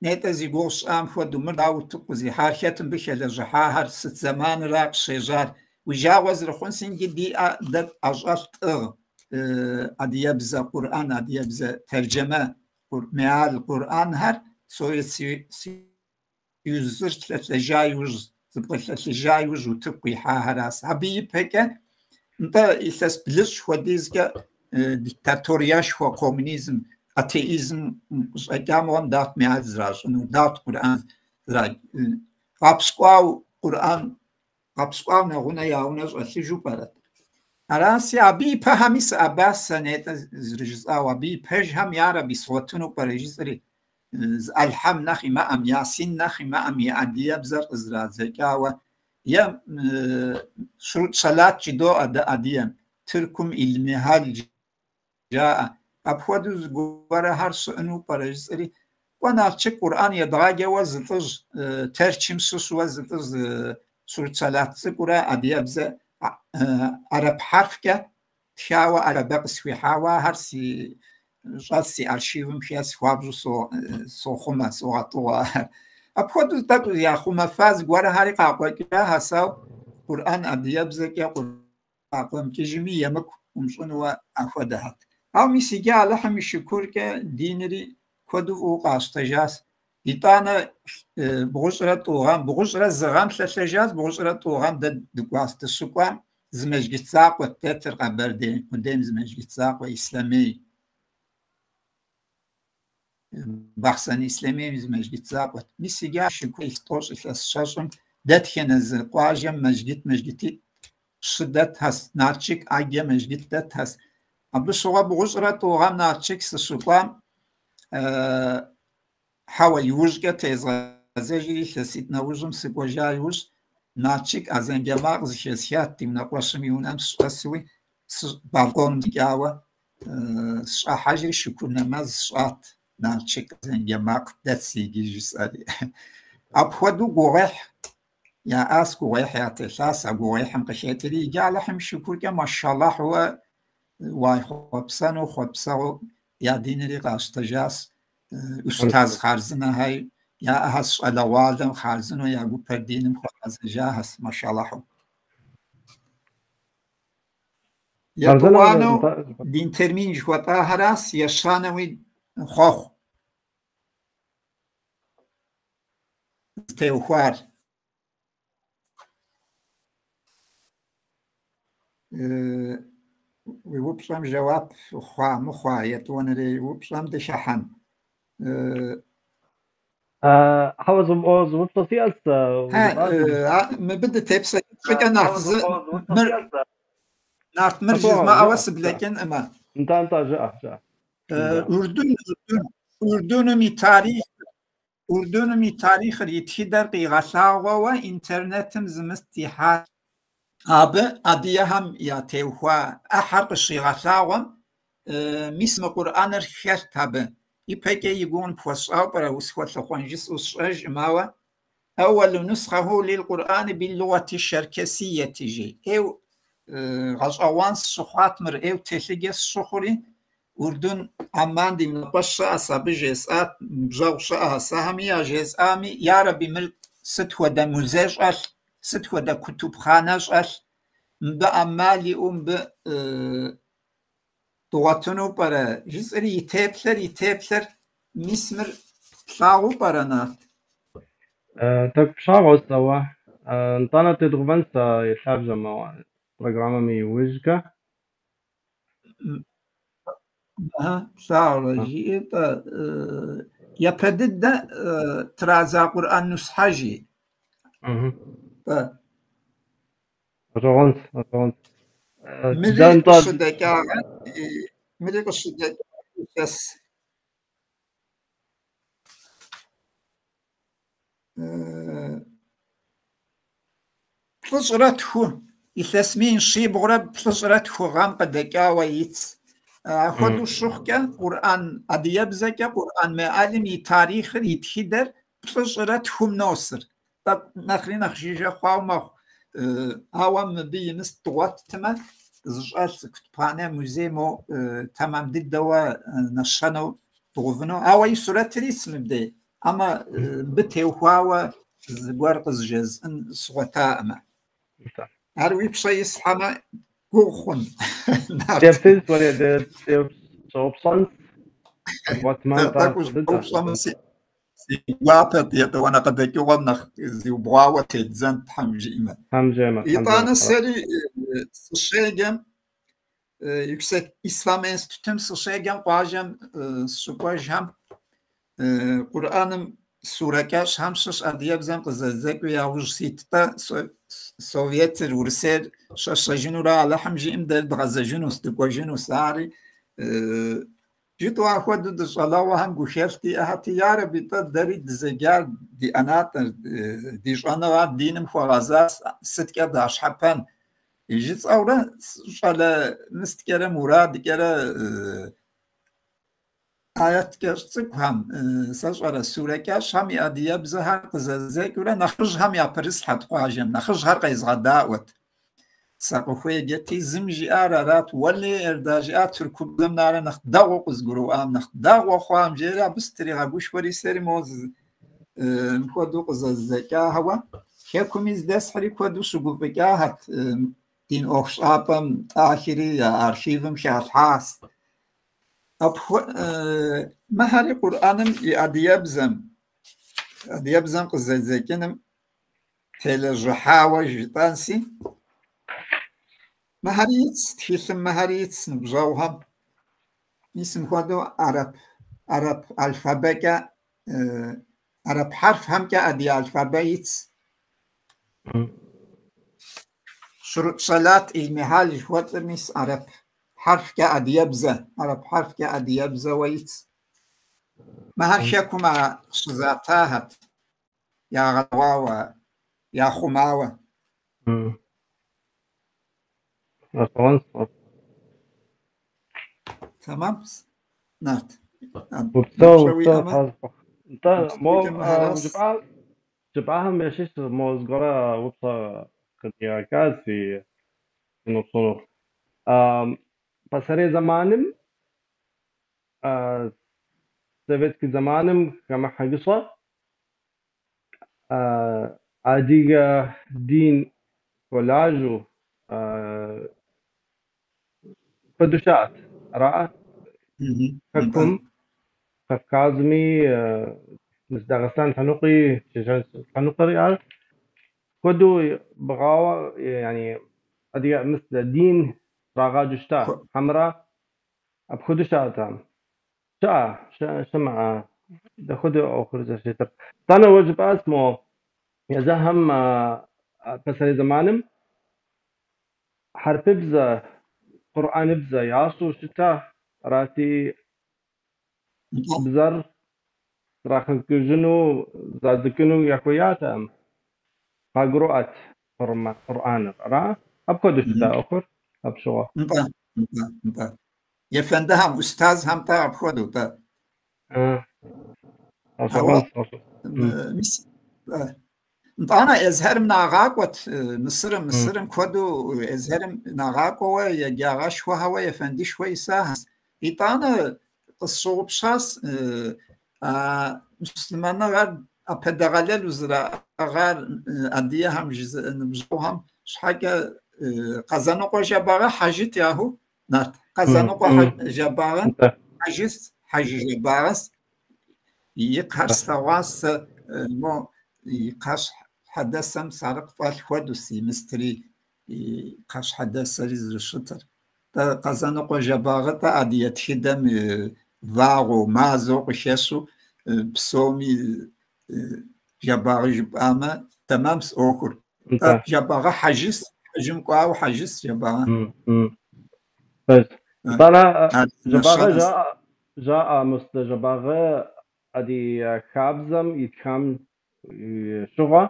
Нетӏэ зи гугъу сщӏам хуэдэу, мыр дауэ утыку къызихьар, хэт мыбы хэлэжьыхьахэр, сыт зэманыра къыщежьар. Уи жагъуэ зэрыхъунси, иджы диӏэ дэ ӏэщӏэлъ тӏыгъ адыгэбзэ Къурӏэн, адыгэбзэ тэрджэмэ, меал Къурӏэнхэр Совет Союзыр лъэлъэжа иужь, зэбгъэлъэлъыжа иужь утыку къихьахэращ. Абы ипэкӏэ, нтӏэ, илъэс блыщӏ хуэдизкӏэ диктаториешхуэ, коммунизм, атеизм къыщӏэкӏа мыгъуэм дауэт меал зэращӏынур, дауэт Къурӏэн гъэпщкӏуау Къурӏэн, гъэпщкӏуау нэгъунэ я унэ щӏэлъыжу пӏэрэт? Араси, абы ипэхэми сыӏэбащ сэ нетӏэ зэрыжысӏауэ, абы и пэжхэм ярэби сгъуэтыну пӏэрэ жысӏэри, зы Альхьэм нэхъ имыӏэм, Ясин нэхъ имыӏэм и адыгэбзэр къызэрадзэкӏауэ, е Шурут Сэлат жыдоӏэ дэ адыгэм. Тыркум Илмихьэл жаӏэ. Апхуэдэу зыгуэрхэр щыӏэну пӏэрэ жысӏэри, кӏуэ Налшык Къурӏэн едгъаджэуэ зы лӏыжь, Тэрчым щыщуэ зы лӏыжь сурэт щэлат цӏыкӏурэ адыгэбзэ арэп хьэрфкӏэ тхауэ алфабэ къысхуихьауэ ахэр си щӏэлъ си архивым хэс хуабжьу сохъумэ, согъэтӏыгъуэ ахэр. Апхуэдэу тӏэкӏу яхъумэфа зыгуэрхэри къакъуэкӏахэс, ауэ Къурӏэн адыгэбзэкӏэ къакъуэмыкӏыжми емыкӏу умыщӏынуэ апхуэдэхэт. Ауэ мис иджы Алыхьым и шыкуркӏэ динри куэду фӏыуэ къащтэжащ. Итӏанэ 92 гъэм, 41 гъэм лъэлъэжащ, 92 гъэм дэ дыкӏуащ. Дыщыкӏуам зы мэжджыт закъуэт дэтыр Къэбэрдей къудейм зы мэжджыт закъуэ Ислъэмей. Бахъсэн Ислъэмейм зы мэжджыт закъуэт. Мис иджы шыкур тӏощӏ илъэс щэщӏым дэтхэнэ зы къуажэм мэжджыт, мэжджытитӏ щы дэтхэс, Налшык ӏэджэ мэжджыт дэтхэс. Абы щыгъуэ 92 гъэм Налшык сыщыкӏуам, хьэуэ, иужькӏэ тезгъэзэжри илъэситӏ нэужьым сыкӏуэжа иужь, Налшык азэн джэ макъ зэхэсхат ди унэкъуэщым и унэм сыщӏэсуи, балконым сыкӏауэ сщӏыхьэжри шыкур нэмэз сщӏат Налшык азэн джэ макъ дэтс иджы жысӏэри. Апхуэдэу гугъуехь яӏащ, гугъуехь ятелъащ, а гугъуехьым къыхэкӏри, иджы Алыхьым шыкуркӏэ машаллахьуэ уайхъуэпсэну хъуэпсэгъуэу я динри къащтэжащ, устаз хъарзынэхэр яӏэхэс, щӏалэгъуалэм хъарзынэу я гупэр диным хуагъэзэжахэс, машаллахьу. Етӏуанэу дин термин жыхуэтӏахэращ, ещанэуи хъуэхъу зытеухуар. Уи упщӏэм жэуап хъуа мыхъуа, етӏуанэрей упщӏэм дыхыхьэн. Хьэуэ, зы упщӏэ сиӏэс. Мыбы дытепсэлъыхь щӏыкӏэ нэхъ зы мыр Нарт мыр жызмыӏэуэ сыблэкӏынӏымэ. Нтӏэ, нтӏэ, жыӏэ, жыӏэ. Урдуным и тарихъ Урдуным и тарихъыр, и тхыдэр къигъэлъагъуэуэ интернетым зы мыст ихьат. Абы адыгэхэм ятеухуа ӏыхьэр къыщигъэлъагъуэм, мис мы Къурӏэныр хэлът абы. Ипэкӏэ и гугъу пхуэсщӏауэ пӏэрэ, усхуэлъыхъуэн жысӏэу сщӏэжкъым, ауэ أول نسخة للقرآن باللغة الشركسية жи. Ӏейу гъэщӏэгъуэн сщыхъуат мыр, ӏейу телъыджэ сщыхъури, Урдун Амман ди унэкъуэщ щыӏэс, абы жесӏат, ныбжьэгъу щыӏэхэс, ахэми яжесӏами, ярэби, мыр сыт хуэдэ музей щӏэлъ, сыт хуэдэ кутубхъанэ щӏэлъ, мыбы ӏэмал иӏэу мыбы дгъуэтыну пӏэрэ, жысӏэри и теплъэр, и теплъэр мис мыр плъагъуу пӏэрэ, Нарт? Тӏэкӏу пщагъуэс, ауэ нтӏанэ тедгъэувэнс и лъабжьэм программэм и ужькӏэ. Плъагъурэ, жиӏэ-тӏэ, япэ дыдэ традза Къурӏэн нусхьэ жи. Тӏэ. Гъэщӏэгъуэнщ, гъэщӏэгъуэнщ. Мыри къыщыдэкӏагъэ, мыри къыщыдэкӏа илъэс 192, илъэс 1792 гъэм къыдэкӏауэ итщ. Апхуэдэу щыхъукӏэ, Къурӏэн адыгэбзэкӏэ Къурӏэн меӏэлым и тарихъыр, и тхыдэр 192-м носыр. Тӏэкӏу нэхъри нэхъ жыжьэ хъуауэ мэхъу. Ауэ мыбы имыс дгъуэттымэ, зыщӏэлъ зы кутубхъанэ музей мо тэмэм дыдэуэ нэщэнэу дгъувыну. Ауэ и сурэтыр итщ мыбдей. Амэ мыбы теухуауэ зыгуэр къызжезӏын сгъуэтаӏымэ. Ар уи пщэ ислъхьэмэ, гугъу хъун. Щӏэупщӏэнс, дгъуэтмэ, Тӏэкӏу ущӏэупщӏэмэ, си гуапэт, етӏуанэ къыдэкӏыгъуэм нэхъ зиубгъуауэ теддзэнт, Тхьэм жиӏэмэ. Тхьэм жиӏэмэ. Итӏанэ сэри сыщеджэм, Yüksek İslam Enstitüm сыщеджэм къуажэм сыщыкӏуэжхэм Къурӏэным сурэ кӏэщӏхэм щыщ адыгэбзэм къызэздзэкӏыу яужь ситт-тӏэ, Советыр, Урысейр щэщэжынурэ Алыхьым жиӏэм дэ дгъэзэжынущ, дыкӏуэжынущ, ари жытӏэу апхуэдэу дыщӏалэгъуэхэм гухэлъ диӏэхэти, ярэби-тӏэ, дэри дызэджар ди ӏэнатӏэр, ди щӏэныгъэр диным хуэгъэзащ, сыткӏэ дащхьэпэн. Жысӏэурэ щӏалэ мысткӏэрэ мурадкӏэрэ аят кӏэщӏ цӏыкӏухэм, сэ щӏэрэ сурэ кӏэщӏхэм и адыгэбзэхэр къызэздзэкӏыурэ нэхъыжьхэм япэрыслъхьэт къуажэм, нэхъыжьхэр къезгъэдаӏуэт. Сакъыхуеджэти, зым жиӏар арат, уэлей Эрда жиӏа тыркубзэм нэрэ нэхъ дэгъуэу къызгурыӏуам, нэхъ дэгъуэ хъуам, жери абы сытригъэгушхуэри сэри мо мыпхуэдэу къызэздзэкӏахьэуэ хэкуми здэсхьри куэду щыгуфӏыкӏахэт, дин ӏуэхущӏапӏэм тӏахри я архивым халъхьащ. Мыхэри Къурӏэным и адыгэбзэм, адыгэбзэм къызэдзэкӏыным телэжьыхьауэ жытӏэнси, мыхэри итщ, тхылъым мыхэри итщ ныбжьэгъухэм. Мис мыпхуэдэу арэп, арэп алфабэкӏэ, арэп хьэрфхэмкӏэ адыгэ алфабэ итщ. Шурут Щэлат Илмихьал жыхуэтӏыр мис арэп хьэрфкӏэ адыгэбзэ, арэп хьэрфкӏэ адыгэбзэуэ итщ. Мыхэр хэкум къыщызатахэт, ягъэлъэгъуауэ, яхъумауэ. Гъэщӏэгъуэнщ. Тэмэм, Нарт. Упсэу, Упщӏэ упсэу, уиӏэмэ, Тхьэзыпӏэ. Нтӏэ, мо упсэукӏэ мыхэрас. жыпӏахэм ящыщ мо зыгуэрэ упщӏэ къыдигъэкӏа си сынопщӏыну. Пасэрей зэманым, советский зэманым хэмыхьэ гыщӏэ, адыгэ дин хуэлажьэу куэду щыӏэт, араӏэ? Нтӏэ. Хэкум, Кавказми, мис Дагъыстан лъэныкъуи, Шэшэн лъэныкъуэри ар куэду бгъауэ, яни адыгэ мис дин щрагъаджэу щыта, хьэмэрэ апхуэдэу щыӏэтэкъым. Щыӏэ, щымыӏэ, дапхуэдэу ӏуэхур зэрыщытыр. Итӏанэ уэ жыпӏащ мо езыхэм пасэрей зэманым хьэрыпыбзэ, къурӏэныбзэ ящӏэу щыта, арати, Нтӏэ. бзэр зрагъэкӏыжыну, задзэкӏыну яхуеятэкъым. Къагурыӏуэт Къурӏэныр, ара? Апхуэдэу щыта ӏуэхур апщыгъуэ. Нтӏэ, нтӏэ, нтӏэ. Ефэндэхэм, устазхэм-тӏэ апхуэдэу-тӏэ. Ауэ, Гъэщӏэгъуэнщ, гъэщӏэгъуэн. Мис, нтӏанэ Эзхьэрым нагъакӏуэт Мысырым, Мысырым куэду Эзхьэрым нагъакӏуэуэ еджагъэшхуэхэуэ ефэндышхуэ исахэщ. Итӏанэ къысщыгъупщащ а муслъымэныгъэр ӏэпэдэгъэлэл зэраӏыгъар адыгэхэм жызыӏэ ныбжьэгъухэм щхьэкӏэ Къэзанокъуэ Жэбагъы хьэжыт яху, Нарт. Къэзанокъуэ Жэбагъы хьэжыс, Хьэжы Жэбагъыс. И кхъэр слъэгъуащ сэ, мо и кхъащхьэдэсэм сарыкъ фӏэлъ хуэдэу си мыстри, и кхъащхьэдэсэри зэрыщытыр. Тӏэ Къэзанокъуэ Жэбагъы тӏэ адыгэ тхыдэм вагъуэу, мазэу къыхэщу псоми Жэбагъы жыпӏамэ, тэмэмщ ӏуэхур. Тӏэ Жэбагъы хьэжыс, хьэжым кӏуауэ хьэжыс Жэбагъы. Пэжщ. Итӏанэ Ар Жэбагъы нэщэнэщ. жаӏэ мыс Жэбагъы адыгэ хабзэм итхам щыгъуэ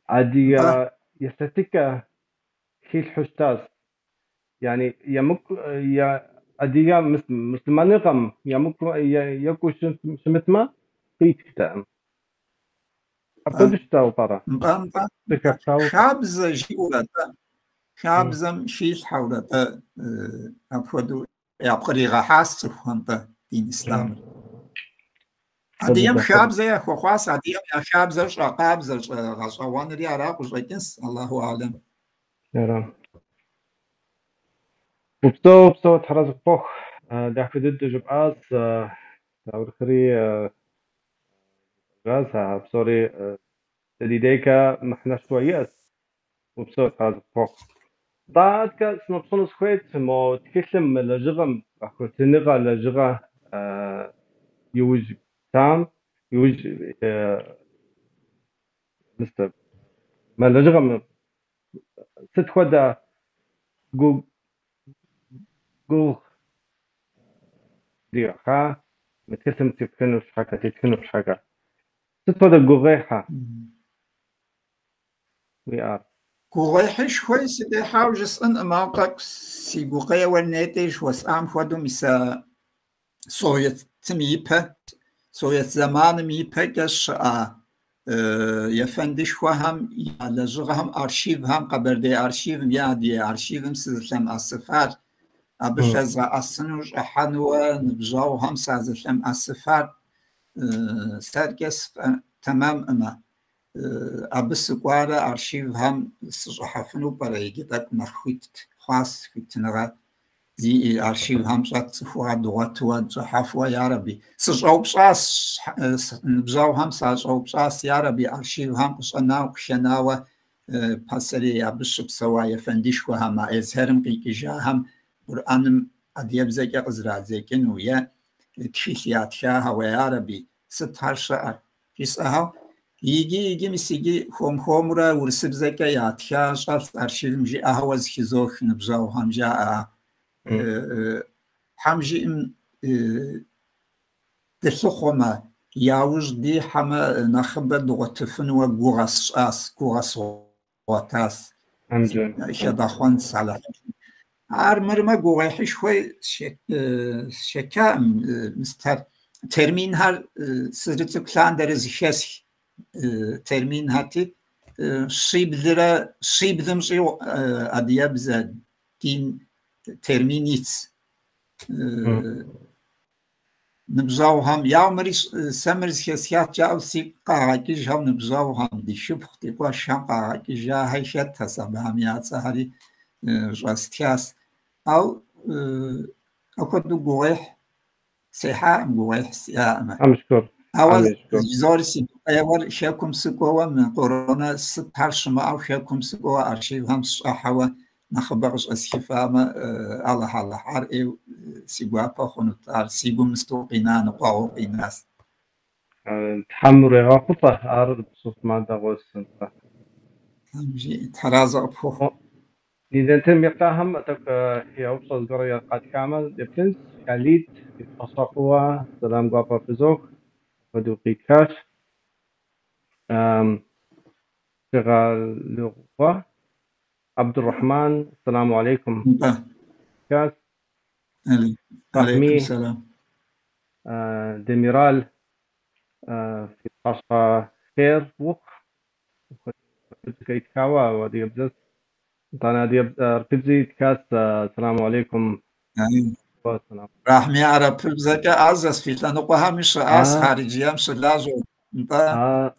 адыгэ Нтӏэ. елъэтыкӏэ хилъхьэу щытащ. Яни емыкӏу адыгэ муслъымэныгъэм емыкӏу екӏуу щымытмэ, къитхтэкъым. Апхуэдэу щытауэ пӏэрэ? Нтӏэ, нтӏэ. Зэхэпхауэ пӏэрэ? Хабзэ жиӏэурэ-тӏэ, хабзэм хилъхьэурэ-тӏэ апхуэдэу япкъригъэхьащ цӏыхухэм-тӏэ дин ислъамыр. Адыгэм хабзэ яхуэхъуащ, адыгэм я хабзэр щӏэкъабзэр, щӏэгъэщӏэгъуэнри ара къыщӏэкӏынщ, Аллаху алэм. Ара. Упсэу, упсэу, Тхьэразэ къыпхухъу. Дахэ дыдэу жыпӏащ, таурыхъри жыпӏэжащ, а псори дэ ди дейкӏэ мыхьэнэшхуэ иӏэщ. Упсэу, Тхьэразэ къыпхухъу. Нтӏэ, адэкӏэ сынопщӏыну сыхуейт мо тхылъым, мы лэжьыгъэм, къэхутэныгъэ лэжьыгъэ иужь там, иужь мы лэжьыгъэм сыт хуэдэ гугъу дигъэхьа мы тхылъым тетхыну щхьэкӏэ, тетхыну щхьэкӏэ? Сыт хуэдэ гугъуехьа уиӏар? Гугъуехьышхуи сыдехьауэ жысӏэнкъым, ауэ тӏэкӏу си гукъеуэр нетӏи жыхуэсӏам хуэдэу мис а Советым ипэ, Совет зэманым ипэкӏэ щыӏа ефэндышхуэхэм я лэжьыгъэхэм, архивхэм, Къэбэрдей архивым е Адыгей архивым сызылъэмыӏэсыфар, абы лъэзгъэӏэсыну, щӏыхьэнуэ ныбжьэгъухэм сазылъэмыӏэсыфар сэркӏэ тэмэмкъымэ. Абы сыкӏуарэ архивхэм сыщӏыхьэфыну пӏэрэ иджы тӏэкӏу нэхъ хуит хъуас, хуитыныгъэ зиӏэ архивхэм щӏэт цӏыхугъэ дгъуэтуэ дыщӏыхьэфуэ, ярэби. Сыщӏэупщӏас, ныбжьэгъухэм сащӏэупщӏас, ярэби, архивхэм къыщӏэнауэ, къыхэнауэ пасэрей абы щыпсэуа ефэндышхуэхэм, а Эзхьэрым къикӏыжахэм Къурӏэным адыгэбзэкӏэ къызрадзэкӏыну е тхылъ ятхахэуэ, ярэби, сытхэр щыӏэр? Жысӏэхэу, иджы, иджы, мис иджы хуэм-хуэмурэ урысыбзэкӏэ ятха щӏэлъ архивым жиӏэхэуэ зыхызох ныбжьэгъухэм жаӏэ. Тхьэм жиӏэм дылъыхъуэмэ, яужь дихьэмэ, нэхъыбэ дгъуэтыфынуэ гугъэ сщӏас, гугъэ сгъуэтас. Хэдгъэхъуэнщ Алыхьым. Армырмэ гугъуехьышхуэ сшэчаӏым, мистэр терминхэр сызэрыцӏыкӏу лъандэрэ зыхэсх терминхэрти, щиблрэ щиблым щӏигъу адыгэбзэ дин термин итщ. Ныбжьэгъухэм, яу мыри сэ мыр зыхэсхат жаӏэу сигу къагъэкӏыжхэу ныбжьэгъухэм, ди шыпхъу, ди къуэшхэм къагъэкӏыжахэри хэтхэщ, абыхэм я цӏэхэри щӏэстхащ. Ауэ апхуэдэу гугъуехь сехьаӏым, гугъуехь сиӏаӏымэ. Тхьэм шыкур. Ауэ Тхьэм и шыкур. зори си гукъеуэр хэкум сыкӏуэуэ, мы корона сытхэр щымыӏэу хэкум сыкӏуэуэ архивхэм сыщӏыхьэуэ нэхъыбэ къыщӏэсхыфамэ, Алыхь, Алыхь, ар ӏейуэ си гуапэ хъунут. Ар си гум мысту къина, ныкъуэгъуу къинащ. Тхьэм урегъэхъулӏэ, ар пщӏыфмэ дэгъуэщ, нтӏэ. Тхьэм жиӏэ, Тхьэразэ къыпхухъу. Нидентым еплъахэм тӏэкӏу я упщӏэ зыгуэр къатхамэ деплъынщ. Халид, фи пхъэщхьэ фӏыуэ, сэлам гуапэ фызох, апхуэдэу къитхащ. Шыгъэлыгъуэ Абдуррахьман, ассаламу алейкум. Нтӏэ. Тхащ. Алейкум Фахьми, сэлам. Демирал, фи пхъэщхьэ хъер ухъу. Итхауэ, ауэ адыгэбзэс. Нтӏанэ адыгэбзэ итхащ, ассаламу алейкум. Сэлам. Рахьми арапыбзэкӏэ ӏэзэщ, фи лъэныкъуэхэми щыӏащ, хъарджием щылажьэу. Нтӏэ,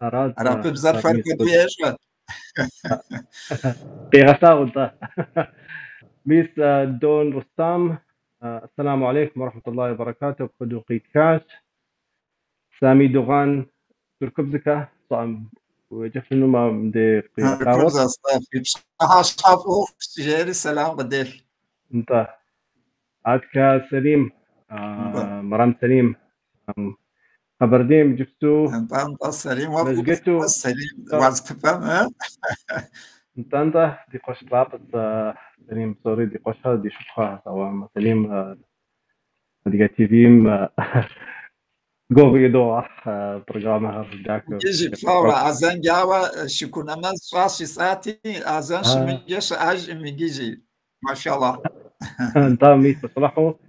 Арат. арапыбзэр фэр хуэдэу ещӏэ. Къигъэлъагъу, нтӏэ. Мис Дон Рустам, ассаламу алейкум уа-рахматуллахи ва-баракатух, апхуэдэу къитхащ. Сами Догъан, тыркубзэкэ щӏыӏэм уеджэфынумэ, мыбдеж къигъэлъагъуэт. Арапыбзэщ, фи пщыхьэщхьэ фӏы ухъу, жери сэлам къыдех. Нтӏэ. Аткэ Сэлим, Нтӏэ. Мэрам Сэлим, Къэбэрдейм иджыпсту Нтӏэ, нтӏэ, Сэлим, уэ фӏыуэ мэжджыту Сэлим, уазтыпӏэм, э? Нтӏэ, нтӏэ, ди къуэш лъапӏэт Сэлим, псори ди къуэшхэр, ди шыпхъухэр, ауэ Сэлим Адыгэ ТВ-м гугъу идогъэхь программэхэр дахэу. Иджы плъагъурэ, азэн джауэ шыкур нэмэз щӏащ жысӏати, азэн щымыджэ щыӏэжкъым иджы, машаллах. Нтӏэ, мис сэлахьу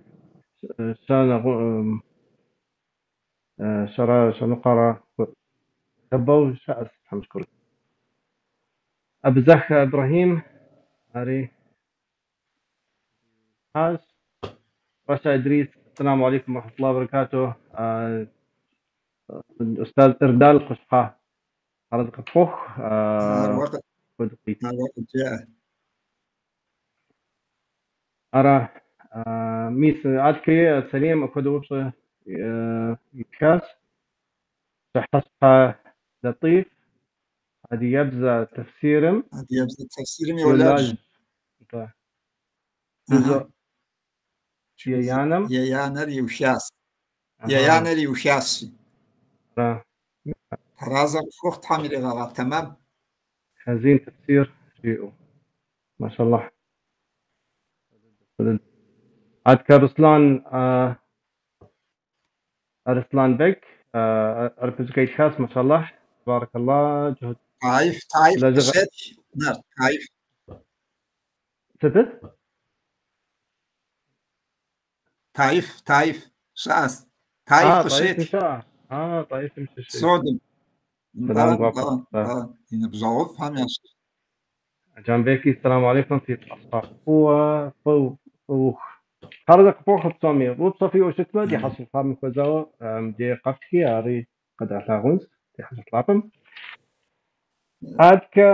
щэрэ щэныкъуэрэ хэбэу щыӏэщ, Тхьэм шыкур. Абызэх Ибрэхьим, ари хьащ. Рашэ Идрис, ассаламу алейкум уа-рахматуллахи ва-баракатух. Устаз Ирдал Къущхьэ, арэзы къыпхухъу. Ар уэ Апхуэдэу къит. ар уэ къыджеӏэ. Ара, мис аткӏи Сэлим апхуэдэ упщӏэ итхащ. Пщыхьэщхьэ Латӏиф, адыгэбзэ тэфсирым Адыгэбзэ тэфсирым йолэжь. йолэжь. Нтӏэ. Жызо еянэм. Еянэр иухащ. Еянэр иухащ. Ара. Тхьэразэ къыпхухъу, Тхьэм иригъэгъэт тэмэм. Хазин тэфсир жиӏэу. Машаллах. Аткэ Руслан, Арсланбек, арапыбзэкӏэ итхащ, машаллах. Баракаллах. Таиф, Таиф Лэжьыгъэ. къыщетх, Нарт, Таиф. Сытыт? Таиф, Таиф щыӏэс. Таиф А, Таифым къыщетх. щыӏэ. А, Таифым щыщи. Содым. Нтӏэ, Сэлам нтӏэ, гуапэ. Нтӏэ. нтӏэ. И ныбжьэгъуфӏхэм ящыщ. Джанбеки, сэлам алейкум, фи фӏыуэ фӏы уху. Тхьэразэ къыфхухъу псоми. Упщӏэ фиӏэу щытмэ, ди хьэщӏэ лъапӏэм хуэзауэ мыбдеж къэфтхи, ари къэдгъэлъагъунщ ди хьэщӏэ лъапӏэм. Адэкӏэ,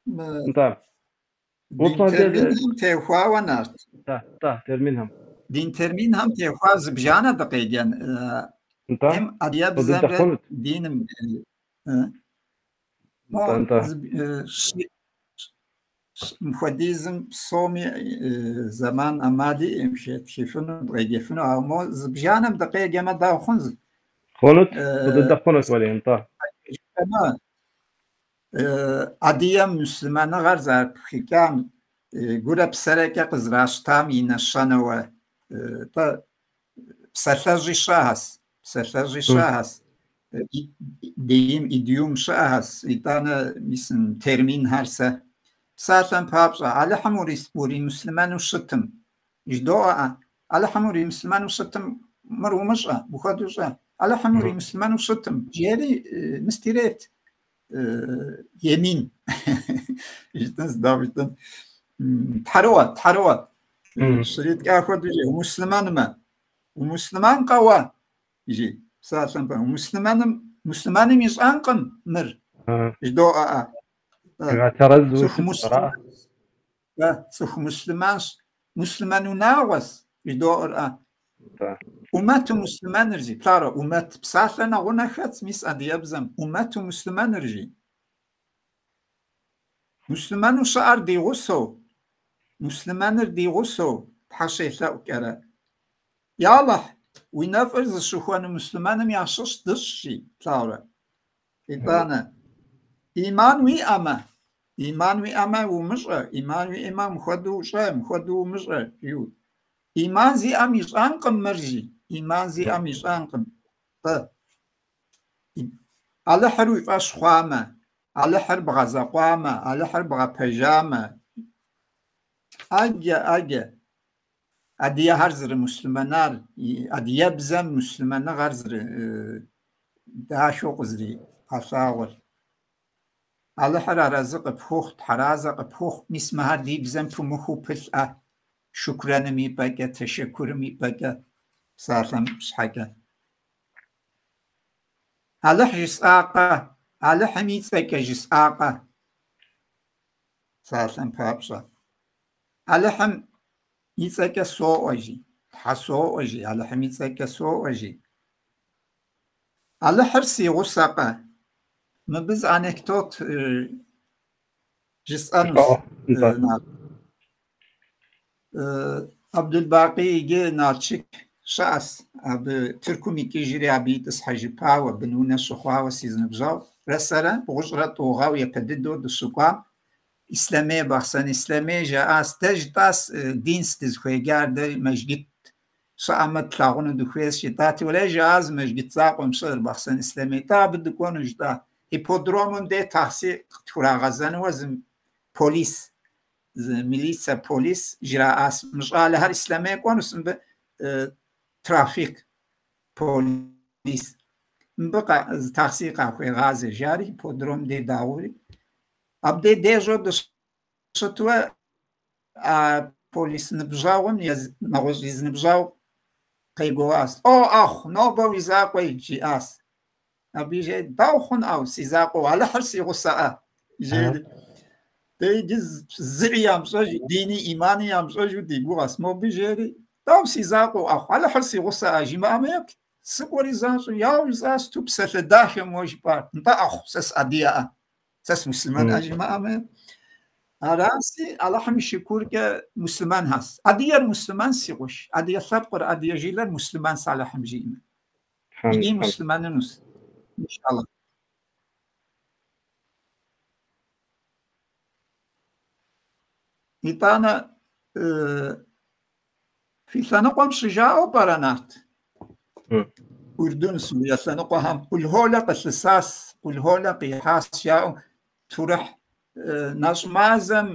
Мы нтӏэ. дин Упщӏэ терминхэм теухуауэ, Нарт. Нтӏэ, нтӏэ, терминхэм. Дин терминхэм теухуа зыбжанэ дыкъеджэн. Нтӏэ. Эм Фӏы дыдэ адыгэбзэмрэ хъунут. диным, мо Нтӏэ, нтӏэ. мыпхуэдизым псоми зэман ӏэмал иӏэм хетхыфыну, дыкъеджэфыну, ауэ мо зыбжанэм дыкъеджэмэ дауэ хъун? Хъунут, фӏы дыдэ хъунут, Уэлий, нтӏэ. Жыпӏэмэ, адыгэм муслъымэныгъэр зэрыпхыкӏам, гурэ псэрэкӏэ къызэращтам и нэщэнэуэ, тӏэ, псалъэжьи щыӏэхэс, псалъэжьи щыӏэхэс, дин идиом щыӏэхэс, итӏанэ мис терминхэр сэ. Псалъэм папщӏэ, Алыхьым уримуслъымэну щытым, жыдоӏэ, Алыхьым уримуслъымэну щытым, мыр умыщӏэ, мыпхуэдэу щӏэ. Алыхьым уримуслъымэну щытым, жери мыстирет, емин. Жытӏэн, дауэ жытӏэн? Тхьэрыӏуэ, тхьэрыӏуэ. Щриткӏа хуэдэу жи, умуслъымэнмэ, умуслъымэнкъэ уэ? Жи, псалъэм папщӏэ, умуслъымэным, муслъымэным ищӏэнкъым мыр, жыдоӏэ. Игъэтэрэзу Цӏыху щытщ, муслъымэн, ара? цӏыху муслъымэнщ, муслъымэн унагъуэс, жыдоӏэр. Умэту муслъымэныр жи, плъагъурэ, умэт псалъэ нэгъунэ хэтщ, мис адыгэбзэм, умэту муслъымэныр жи. Муслъымэну щыӏэр ди гъусэу, муслъымэныр ди гъусэу, Тхьэ щелъэӏукӏэрэ. Я Алыхь, уи нэфӏыр зыщыхуэну муслъымэным ящыщ дыщӏ, жи, плъагъурэ. Итӏанэ, иман уиӏэмэ, иман уиӏэмэ умыщӏэ, иман уиӏэмэ мыпхуэдэу ущӏэ, мыпхуэдэу умыщӏэ, жиӏэу. Иман зиӏэм ищӏэнкъым мыр, жи, иман зиӏэм ищӏэнкъым. Тӏэ, Алыхьыр уи фӏэщ хъуамэ, Алыхьыр бгъэзэкъуамэ, Алыхьыр бгъэпэжамэ, ӏэджэ, ӏэджэ. Адыгэхэр зэрымуслъымэнар, адыгэбзэм муслъымэныгъэр дахэу къызэригъэлъагъуэр. Алыхьыр арэзы къыпхухъу, тхьэразэ къыпхухъу, мис мыхэр ди бзэм пымыхуу пылъӏэ, шукрэным и пӏэкӏэ, тэшэкурым и пӏэкӏэ, псалъэм щхьэкӏэ. Алыхь жысӏакъэ, Алыхьым и цӏэкӏэ жысӏакъэ, псалъэм папщӏэ. Алыхьым и цӏэкӏэ соӏуэ, жи, Тхьэ соӏуэ, жи, Алыхьым и цӏэкӏэ соӏуэ, жи. Алыхьыр си гъусэкъэ? Мыбы зы анекдот жысӏэнущ. Абдулбакъи иджы Налшык щыӏэс. Абы Тыркум икӏыжри абы итӏысхьэжыпауэ, бынунэ щыхъуауэ си зы ныбжьэгъурэ сэрэ 92 гъэу япэ дыдэу дыщыкӏуам, Ислъэмей, Бахъсэн Ислъэмей жаӏащ. Дэ жытӏащ динс дызыхуеджар, дэ мэжджыт щыӏэмэ тлъагъуну дыхуейщ жытӏати, уэлей жаӏащ мэжджыт закъуэм щыӏэр Бахъсэн Ислъэмей. Тӏэ абы дыкӏуэну жытӏа. Ипподромым де такси къытхурагъэзэнуэ зы полис, зы милицэ полис жраӏащ. Мы щӏалэхэр Ислъэмей кӏуэнущ, мыбы трафик полис. Мыбы зы такси къахуегъазэ жари, ипподром де дагъэуври. Абдей дежьэу дыщытуэ а полис ныбжьэгъум нэгъуэщӏ и зы ныбжьэгъу къегуоуащ. О, ӏэхъу, нобэ уи закъуэ, жиӏащ. Абы жери, дауэ хъун ӏэу, си закъуэу, Алыхьыр си гъусэӏэ, жери. Дэ иджы зыри ямыщӏэжу, дини имани ямыщӏэжу ди гугъэс. Мобы жери, дауэ си закъуэу, ӏэхъу, Алыхьыр си гъусэӏэ, жимыӏэмэ еплъ. Сыкӏуэри занщӏэу, яуэ жысӏащ, сыту псалъэ дахэ моуэ жыпӏар. Нтӏэ, ӏэхъу, сэ сыадыгэӏэ, сэ сымуслъымэнӏэ, жимыӏэмэ. Араси, Алыхьым и шыкуркӏэ муслъымэнхэс. Адыгэр муслъымэн си къуэш, адыгэ лъэпкъыр, адыгэ жылэр муслъымэнс Алыхьым жиӏэмэ. Икӏи муслъымэнынущ, иншаллах. Итӏанэ, фи лъэныкъуэм щыжаӏэу пӏэрэ, Нарт? Урдун, Сурие лъэныкъуэхэм Къулхуолэ къылъысас, Къулхуолэ къихьас жаӏэу Турыхь нэщӏ мазэм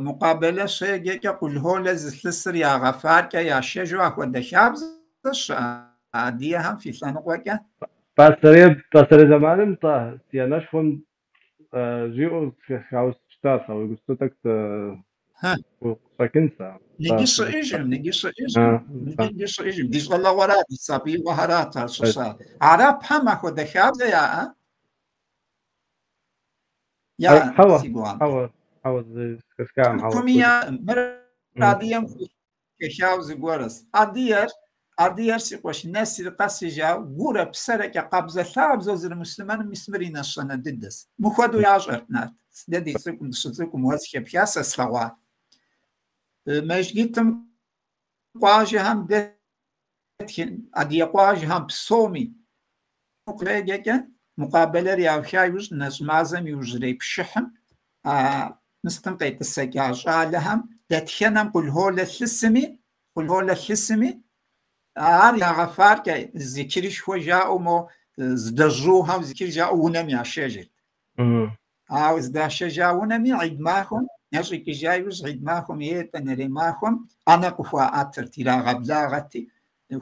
мукъабэлэ щеджэкӏэ Къулхуолэ зылъысыр ягъэфаркӏэ яшэжу ахуэдэ хабзэ щыӏэ адыгэхэм фи лъэныкъуэкӏэ? Пасэрей зэманым тӏэ си анэшхуэм жиӏэу зэхэсхауэ щытащ, ауэ иджыпсту тӏэкӏу къыщӏэкӏынщ. Иджы щыӏэжым, иджы щыӏэжым, иджы щыӏэжым. Ди щӏалэгъуэрат, ди сабиигъуэхэрат ар щыщыӏар. Арабхэм ахуэдэ хабзэ яӏэ? Яӏэ, Хьэуэ, си гугъэмкӏэ. хьэуэ, хьэуэ, зэхэсхакъым, хьэуэ. Тыркуми яӏэ. Мыр адыгэм хэхауэ зыгуэрщ. Адыгэр, адыгэр си къуэш нэсри къэсыжауэ гурэ псэрэкӏэ къабзэлъабзэу зэрымуслъымэным мис мыр и нэщэнэ дыдэщ. Мыхуэдэу ящӏэрт нарт. Дэ ди цӏыкӏум, дыщыцӏыкӏум уэ зэхэпха сэ слъэгъуа. Мэжджытым къуажэхэм дэт, адыгэ къуажэхэм псоми къеджэкӏэ мукъабэлэр яуха иужь нэщӏ мазэм иужьрей пшыхьым а мыстым къетӏысэкӏа щӏалэхэм дэтхэнэм къулхуолэ лъысми, къулхуолэ лъысми, ар ягъэфаркӏэ зикрышхуэ жаӏэу мо здэжьухэм зикр жаӏэу унэм яшэжырт. Ауэ здашэжа унэми гьид махуэм, нэщӏ икӏыжа иужь гьид махуэм е етӏанэрей махуэм ӏэнэ къыхуаӏэтырт, ирагъэблагъэти,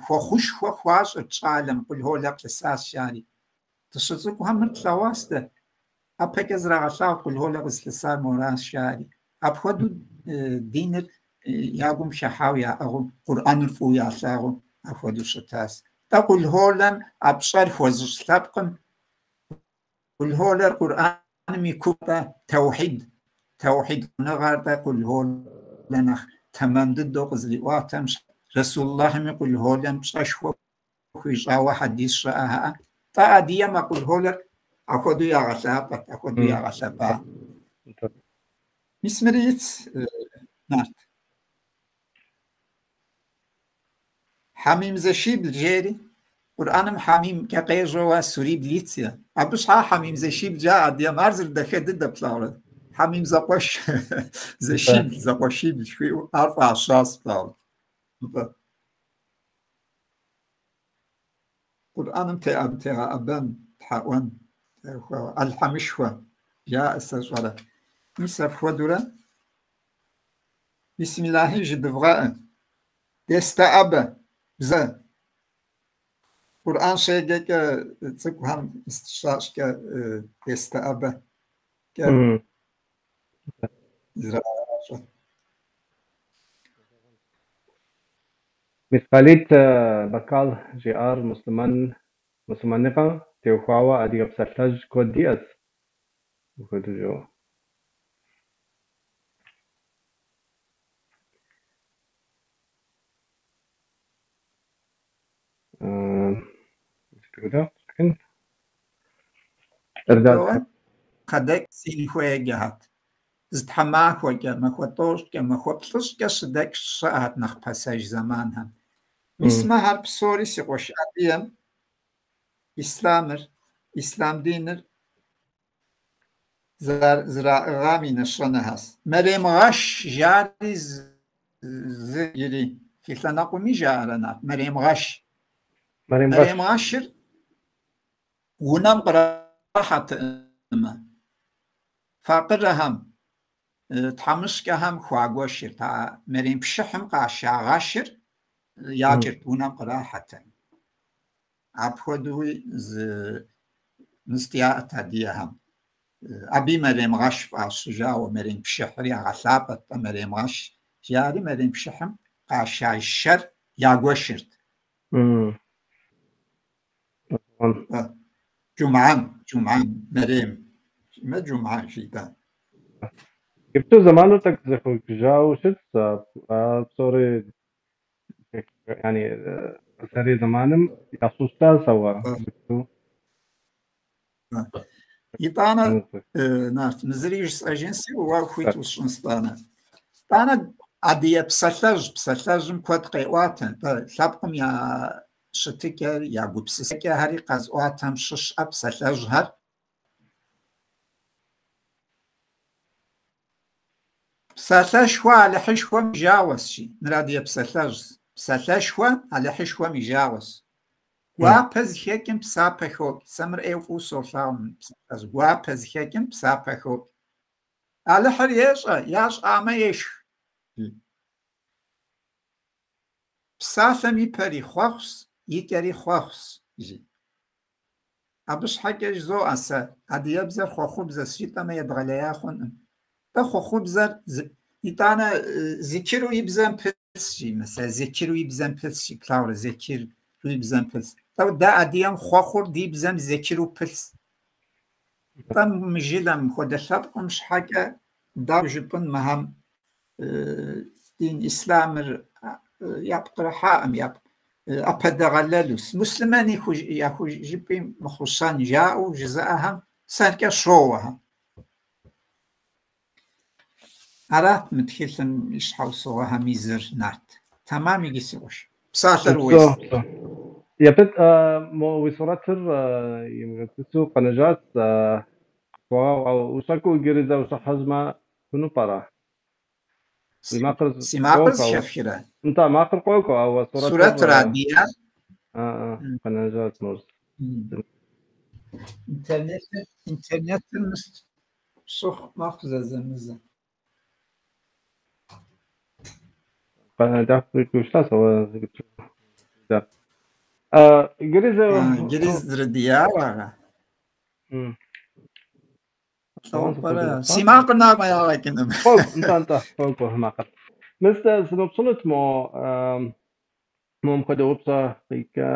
хуэхъушхуэ хуащӏырт щӏалэм, къулхуолэ къылъысащ жари. Дыщыцӏыкӏухэм мыр тлъэгъуащ дэ. ӏэпэкӏэ зрагъэлъагъу къулхуолэ къызылъысар моращ жари. Апхуэдэу диныр я гум хыхьауэ яӏыгъыу, Къурӏэныр фӏыуэ ялъагъуу апхуэдэу щытащ. Тӏэ къулхуолэм а пщӏэр хуэзыщӏ лъэпкъым Къулхуолэр Къурӏэным и купӏэ тэухьид, тэухьид ныгъэр-тӏэ къулхуолэ нэхъ тэмэм дыдэу къызэриӏуатэм, Расуллахьми къулхуолэм пщӏэшхуэ хуищӏауэ хьэдис щыӏэхьэ. Тӏэ адыгэм а къулхуолэр апхуэдэу ягъэлъапӏэт, апхуэдэу ягъэлъэпӏа. Мис мыри итщ, нарт. Хьэмим зэшибл жери, Къурӏэным хьэмимкӏэ къежьэуэ сурибл итщ. Абы щхьа хьэмим зэшибл жаӏэ адыгэм, ар зэрыдахэ дыдэ плъагъурэ. Хьэмим зэкъуэш, зэшибл, зэкъуэшибл жыхуиӏэу ар фӏащащ плъагъурэ. Нтӏэ. Къурӏэным тегъэӏэбэн, тхьэӏуэн, теухуауэ, Алхьэмышхуэ жаӏэ сэ щӏэрэ. Мис апхуэдэурэ Бисмиллахьи жыдывгъэӏэ. Дестэӏэбэ, бзэ. Къурӏэн щеджэкӏэ цӏыкӏухэм щащӏкӏэ дестэӏэбэ кӏэ зрагъащӏэ. Мис Хъалид Бакал жиӏар муслъымэныгъэм теухуауэ адыгэ псалъэжь куэд диӏэщ. Апхуэдэу жиӏэу. Кхъэдэкӏ син хуеджэхэт. Зы тхьэмахуэкӏэ, махуэ тӏощӏкӏэ, махуэ плӏыщӏкӏэ щыдэкӏ щыӏэт нэхъ пасэж зэманхэм. Мис мыхэр псори си къуэш адыгэм ислъамыр, ислъам диныр зэраӏыгъам и нэщэнэхэщ. Мэремгъэш жари зы ири фи лъэныкъуэми жаӏэрэ нарт, мэремгъэш. Мэремгъэшыр унэм кърахьэтымэ, факъырэхэм, тхьэмыщкӏэхэм хуагуэшырт. А мэрем пшыхьым къашагъэшыр якӏырт, унэм кърахьэтым. Апхуэдэуи зы мыст яӏэт адыгэхэм. Абы мэремгъэш фӏащыжауэ, мэрем пшыхьыр ягъэлъапӏэт-тӏэ мэремгъэш жари мэрем пшыхьым къаша шэр ягуэшырт. Джумгьэм, джумгьэм, мэрем, мэ джумгьэ жиӏэ. Иджыпсту зэманыр тӏэкӏу зэхуэкӏыжауэ щытщ, а псори пасэрей зэманым ящӏу щытащ, ауэ иджыпсту. Итӏанэ, нарт, мы зыри жысӏэжынси, уэ хуит усщӏынщ тӏанэ. Тӏанэ адыгэ псалъэжь, псалъэжьым куэд къеӏуатэ, нтӏэ, лъэпкъым я щытыкӏэр, я гупсысэкӏэхэри къэзыӏуатэм щыщӏэ псалъэжьхэр. Псалъэшхуэ Алыхьышхуэм и жагъуэщ, жи. Мыр адыгэ псалъэжьщ. Псалъэшхуэ Алыхьышхуэм и жагъуэщ. Гуапэ зыхэкӏым псапэ хокӏ. Сэ мыр ӏейуэ фӏыуэ солъагъу мы псалъэжь. Гуапэ зыхэкӏым псапэ хокӏ. Алыхьыр ещӏэ, ящӏамэ ешх. Псалъэм и пэри хъуэхъущ, и кӏэри хъуэхъущ, жи. Абы щхьэкӏэ жызоӏэ сэ, адыгэбзэр хъуэхъубзэщ жытӏэмэ едгъэлея хъункъым. Тӏэ хъуэхъубзэр итӏанэ зикиру и бзэм пылъщ, жи, мысэ, зикиру и бзэм пылъщ, жи, плъагъурэ, зикиру и бзэм пылъщ. Тӏэ дэ адыгэм хъуэхъур ди бзэм зикиру пылъщ. Тӏэ мы жылэм, мыпхуэдэ лъэпкъым щхьэкӏэ дауэ жыпӏэн мыхэм дин ислъамыр япкърыхьакъым, ӏэпэдэгъэлэлу. Муслъымэни яхужыпӏи мыхъущэн жаӏэу жызыӏэхэм сэркӏэ щоуэхэм. Арат мы тхылъым и щхьэусыгъуэхэм и зыр, Нарт. Тэмам иджы си къуэш. Псалъэр ууейщ. Япэт мо уи сурэтыр имыгъэтӏысу къэнэжащ. Ущӏэкӏыу иджыри зэ ущӏыхьэжмэ хъуну пӏэрэ? Уи макъыр Си макъыр зэхэфхрэ? Нтӏэ, макъыр къокӏуэ, ауэ сурэтыр Сурэтыр адыя? Къэнэжащ мор. Интернетыр щыхъу мэхъу зэзэмызэ. Иджыри зэ Иджыри зэрыдияуэ ара? Си макъыр накӏуэ ягъэкӏыным. Къокӏуэ, нтӏэ, нтӏэ, къокӏуэ макъыр. Мис сыноупщӏынут мо мыпхуэдэ упщӏэ къикӏа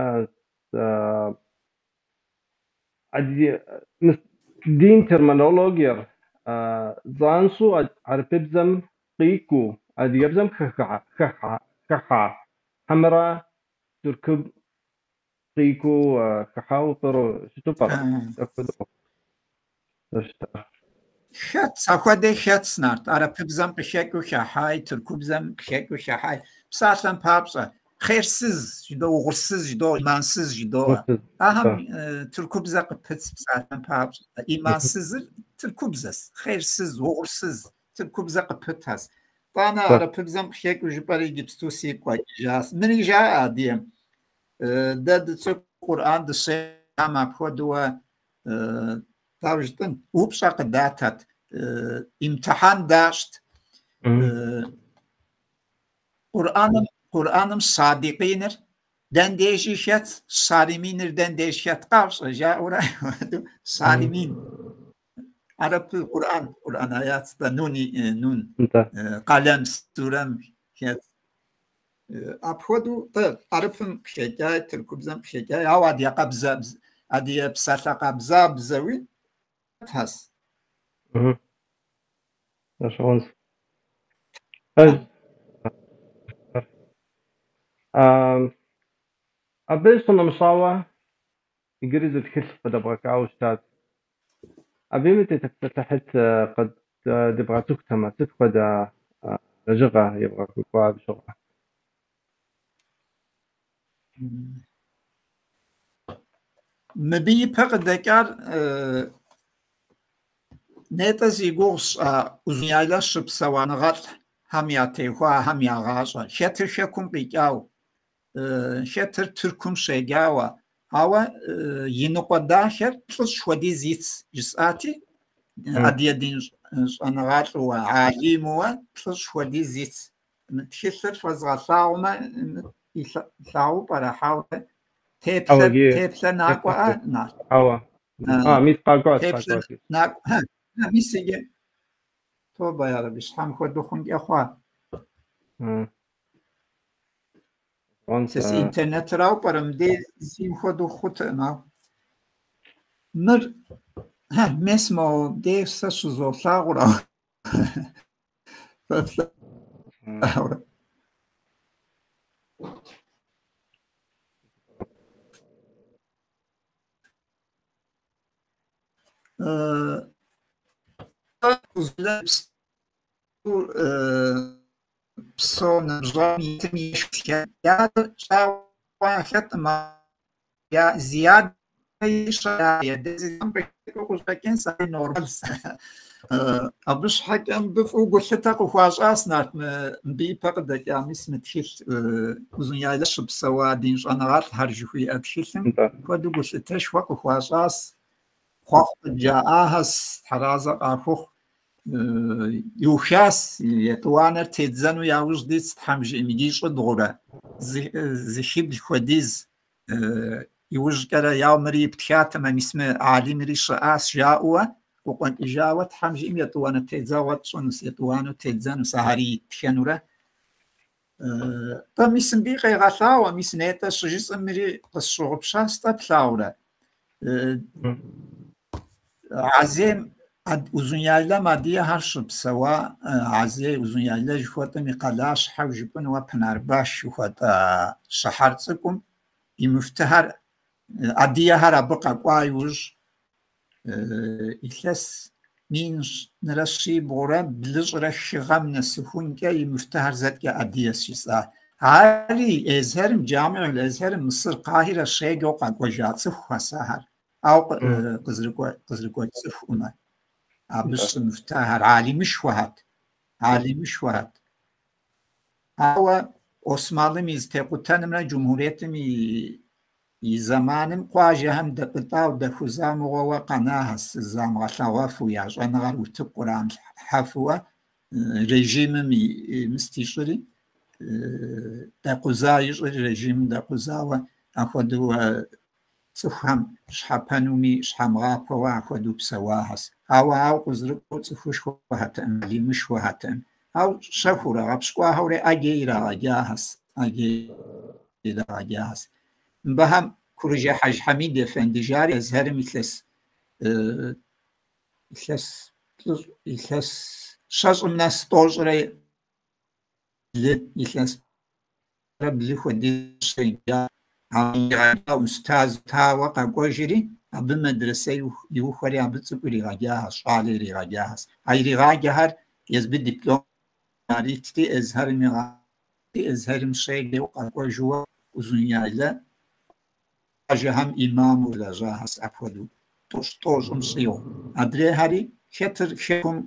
мис дин терминологиер занщӏэу хьэрыпыбзэм къикӏыу адыгэбзэм хыхьа хьэмэрэ тыркум къикӏыу хыхьауэ пӏэрэ, щыту пӏэрэ? Апхуэдэу зэрыщытар. Хэтс, апхуэдэ хэтс, Нарт. Арапыбзэм къыхэкӏыу хыхьай, тыркубзэм къыхэкӏыу хыхьай. Псалъэм папщӏэ, хъерсыз жыдоӏэ, угъурсыз жыдоӏэ, имансыз жыдоӏэ. Ахэм тыркубзэ къыпытс псалъэм папщӏэ. Имансызыр тыркубзэс, хъерсыз, угъурсыз, тыркубзэ къыпытхэс. Тӏанэ арапыбзэм къыхэкӏыу жыпӏэри иджыпсту сигу къэкӏыжащ. Мыри жаӏэ адыгэм. Дэ дыцӏыкӏу Къурӏэн дыщеджам апхуэдэуэ дауэ жытӏэн, упщӏэ къыдатэт, имтихьан дащӏт. Къурӏэным садикъиныр дэн дежи хэт, сариминыр дэн деж хэт къафщӏэ, жаӏэурэ саримин. Арапы Къурӏэн, Къурӏэн аят, нун, нун, Къалэм сурэм хэт. Апхуэдэу тӏэ арыпым къыхэкӏай, тыркубзэм къыхэкӏай, ауэ адыгэ къабзэ, адыгэ псалъэ къабзабзэуи хэс. Гъэщӏэгъуэнщ. Абы щынэмыщӏауэ иджыри зы тхылъ къыдэбгъэкӏауэ щытат. Абыми тытепсэлъыхьыт, къыдебгъэцӏыхутэмэ, сыт хуэдэ лэжьыгъэ ебгъэкӏуэкӏуа абы щыгъуэ? Мыбы ипэ къыдэкӏар нетӏэ зи гугъу сщӏа Узуняйлэ щыпсэуа щӏэныгъэлӏхэм ятеухуахэм я гъащӏэр. Хэтыр хэкум къикӏау, хэтыр Тыркум щеджауэ, ауэ иныкъуэ дахэр 30 хуэдиз итс жысӏати, адыгэ дин щӏэныгъэлӏыуэ, алимуэ 30 хуэдиз итс. Мы тхылъыр фэзгъэлъагъумэ, илъагъуу пӏэрэ, хьэуэ? Теплъэ накӏуэӏэ, Нарт? Хьэуэ. Мис къакӏуащ, Теплъэ къакӏуащ. накӏуэ. Мис иджы. Тобэ ярэби, щхьэм хуэдэу хъункӏэ хъуа. Сэ си интернетырауэ пӏэрэ, мыдей зим хуэдэу хъутэкъым, ауэ. Мыр, мес мо дей сэ щызолъагъур, ауэ. Фэ флъагъурэ? Псо ныбжьэгъум итым ешх щӏагъуэ яхэткъым, зи адэ ищӏэ я адэзым къыщӏэкӏынщ, ари нормалщ. Абы щхьэкӏэ мыбы фӏыуэ гулъытэ къыхуащӏащ нарт мыбы ипэ къыдэкӏа мис мы тхылъ Узуняйлэ щыпсэуа дин щӏэныгъэлӏхэр жыхуиӏэ тхылъым куэду гулъытэшхуэ къыхуащӏащ. Хъуэхъу къыджаӏахэс, тхьэразэ къахухъу. Иухащ, етӏуанэр тедзэну яужь дитщ, Тхьэм жиӏэм, иджы щӏыдгъурэ зыхибл хуэдиз иужькӏэрэ яу мыри иптхатэмэ, мис мы алимри щыӏащ жаӏэуэ къыкъуэкӏыжауэ Тхьэм жиӏэм етӏуанэ тедзэгъуэ тщӏынущ, етӏуанэу тедзэнущ, ахэри иттхэнурэ. Тӏэ мис мыбы къегъэлъагъуэ, мис нетӏэ щыжысӏэм мыри къысщыгъупщащ, тӏэ плъагъурэ. Азейм Узуняйлэм адыгэхэр щыпсэуа Азей Узуняйлэ жыхуэтӏэм и къалащхьэу жыпӏэнуэ Пынарбаш жыхуэтӏэ щыхьэр цӏыкӏум и муфтыхэр адыгэхэр абы къэкӏуа иужь илъэс 1723 гъэм нэсыхункӏэ и муфтыхэр зэткӏэ адыгэщ жысӏа. Ари Эзхэрым, Джамиӏул Эзхэрым, Мысыр Къахирэ щеджэу къэкӏуэжа цӏыхухэс ахэр. Ауэ къызэрыгуэкӏ цӏыхуӏымэ. Абы щымуфтыхэр алимышхуэхэт, алимышхуэхэт. Ауэ Осмалым и зэтекъутэнымрэ Джумхуриетым и зэманым къуажэхэм дэпӏытӏау дэхуза мыгъуэуэ къэнахэс, замыгъэлъэгъуэфу, я щӏэныгъэр утыку кърамылъхьэфуэ режимым мыст ищӏри, дэкъуза ищӏри, режимым дэкъузауэ апхуэдэу цӏыхухэм щхьэпэнуми щхьэмыгъапэуэ апхуэдэу псэуахэс. Ауэ ауэ къызэрыкӏуэу цӏыхушхуэхэтэӏым, алимышхуэхэтэӏым. Ауэ щэхуурэ гъэпщкӏуахэурэ ӏэджэ ирагъэджахэс, ӏэджэ ирагъэджахэс. Мыбыхэм Курыжэ Хьэж Хьэмид ефэнды жари Эзхэрым илъэс илъэс плӏыщӏ, илъэс щэщӏым нэс 92 илъэс блы хуэдиз щеджа. Устаз тауэ къэкӏуэжри, абы мэдрэсэ иухуэри абы цӏыкӏу иригъэджахэщ, щӏалэ иригъэджахэщ. А иригъаджэхэр езбы диплом яритти, Эзхэрым Эзхэрым щеджэу къэкӏуэжуэ Узуняйлэ къуажэхэм имаму лэжьахэщ апхуэдэу тӏощӏым щӏигъу. Адрейхэри хэтыр хэкум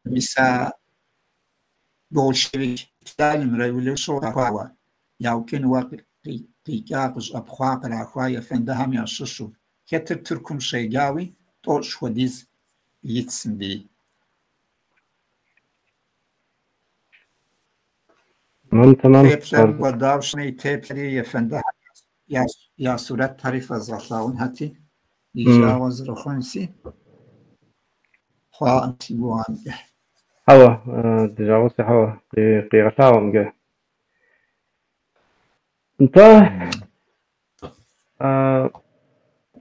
мис а большевик Сталин революцэу къахуауэ, яукӏынуэ къикӏа, къыщӏэпхъуа, кърахуа ефэндэхэм ящыщу. Хэтыр Тыркум щеджауи 90 хуэдиз итщ мыбы. Тэмам. Теплъэр кӏуэдауэ и теплъэри ефэндэхэм я сурэтхэри фэзгъэлъагъунхэти, ди жагъуэ зэрыхъунси, хъуакъым си гугъэмкӏэ. Хьэуэ, ди жагъуэси хьэуэ, къигъэлъагъуэмкӏэ. Нтӏэ,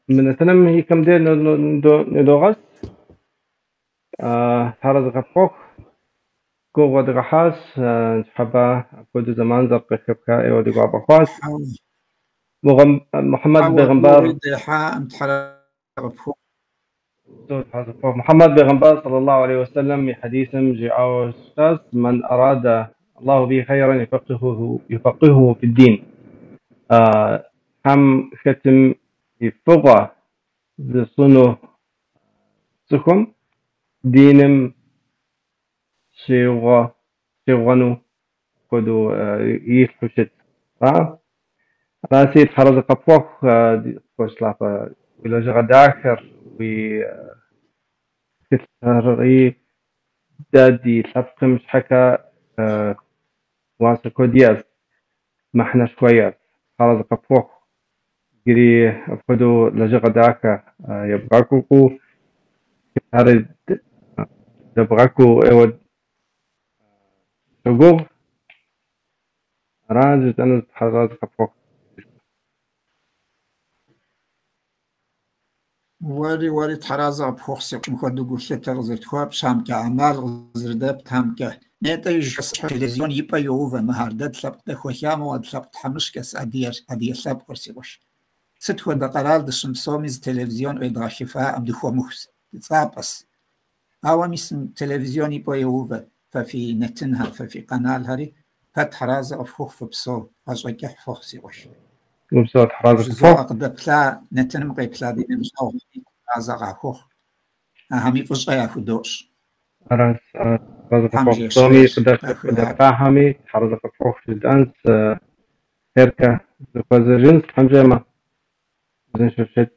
мы нэтыным и кэм де ныдогъэс. Тхьэразэ къыпхухъу, гугъу уэдгъэхьащ, ныщхьэбэ апхуэдэу зэман зэрыкъыхэпха ӏейуэ ди гуапэ хъуащ. Мухьэммэд бегъымбар Мухьэммэд бегъымбар صلى الله عليه وسلم и хьэдисым жиӏауэ щытащ: من أراد الله به خيرا يفقهه في الدين. Тхьэм хэтым и фӏыгъуэ зыщӏыну цӏыхум диным щигъуэну апхуэдэу илъу щыт. Араси тхьэразэ къыпхуэхъу, ди къуэш лъапӏэ, уи лэжьыгъэ дахэр, уи тхылъхэри дэ ди лъэпкъым щхьэкӏэ уасэ куэд иӏэщ, мыхьэнэшхуэ иӏэщ. Тхьэразэ къыпхуэхъу, иджыри апхуэдэу лэжьыгъэ дахэ ебгъэкӏуэкӏыу, тхылъхэри дэбгъэкӏыу ӏейуэ щогугъ. Ара жысӏэну тхьэразэ къыпхуэхъу. Уэри тхьэразэ къыпхухъу, си къуэшым хуэдэу гулъытэ къызэрытхуэпщамкӏэ, ӏэмал къызэрыдэптамкӏэ. Нетӏэ телевизион и пӏэ йоувэ мыхэр. Дэ лъэпкъ дэхуэха мыгъуэ, лъэпкъ тхьэмыщкӏэс адыгэ лъэпкъыр, си къуэш. Сыт хуэдэ къэрал дыщымыпсэуми зы телевизион ӏуедгъэхыфаӏым, дыхуэмыху цӏапӏэс. Ауэ мис телевизион и пӏэ йоувэ фэ фи нэтынхэр, фэ фи каналхэри. Фэ тхьэразэ къыфхухъу, фыпсэу, гъащӏэ кӏыхь фыхъу, си къуэш. Упсэу, тхьэразэ Жызоӏэ къыдэплъа, нэтыным къеплъа ди ныбжьэгъухэми тхьэразэ къахухъу. Ахэми фӏыщӏэ яхудощӏ. Аращ, Тхьэразэ Тхьэм къыпхуэхъу жэщ псоми, хъер къахуигъакӏуэ. къыдэплъахэми, Тхьэразэ къыпхуэхъу жыдӏэнс, хъеркӏэ зыхуэзэжынс, Тхьэм жиӏэмэ. Узыншэу щыт.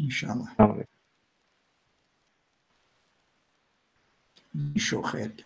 Иншаллах. Салам алейкум. Узыншэу хъеркӏэ.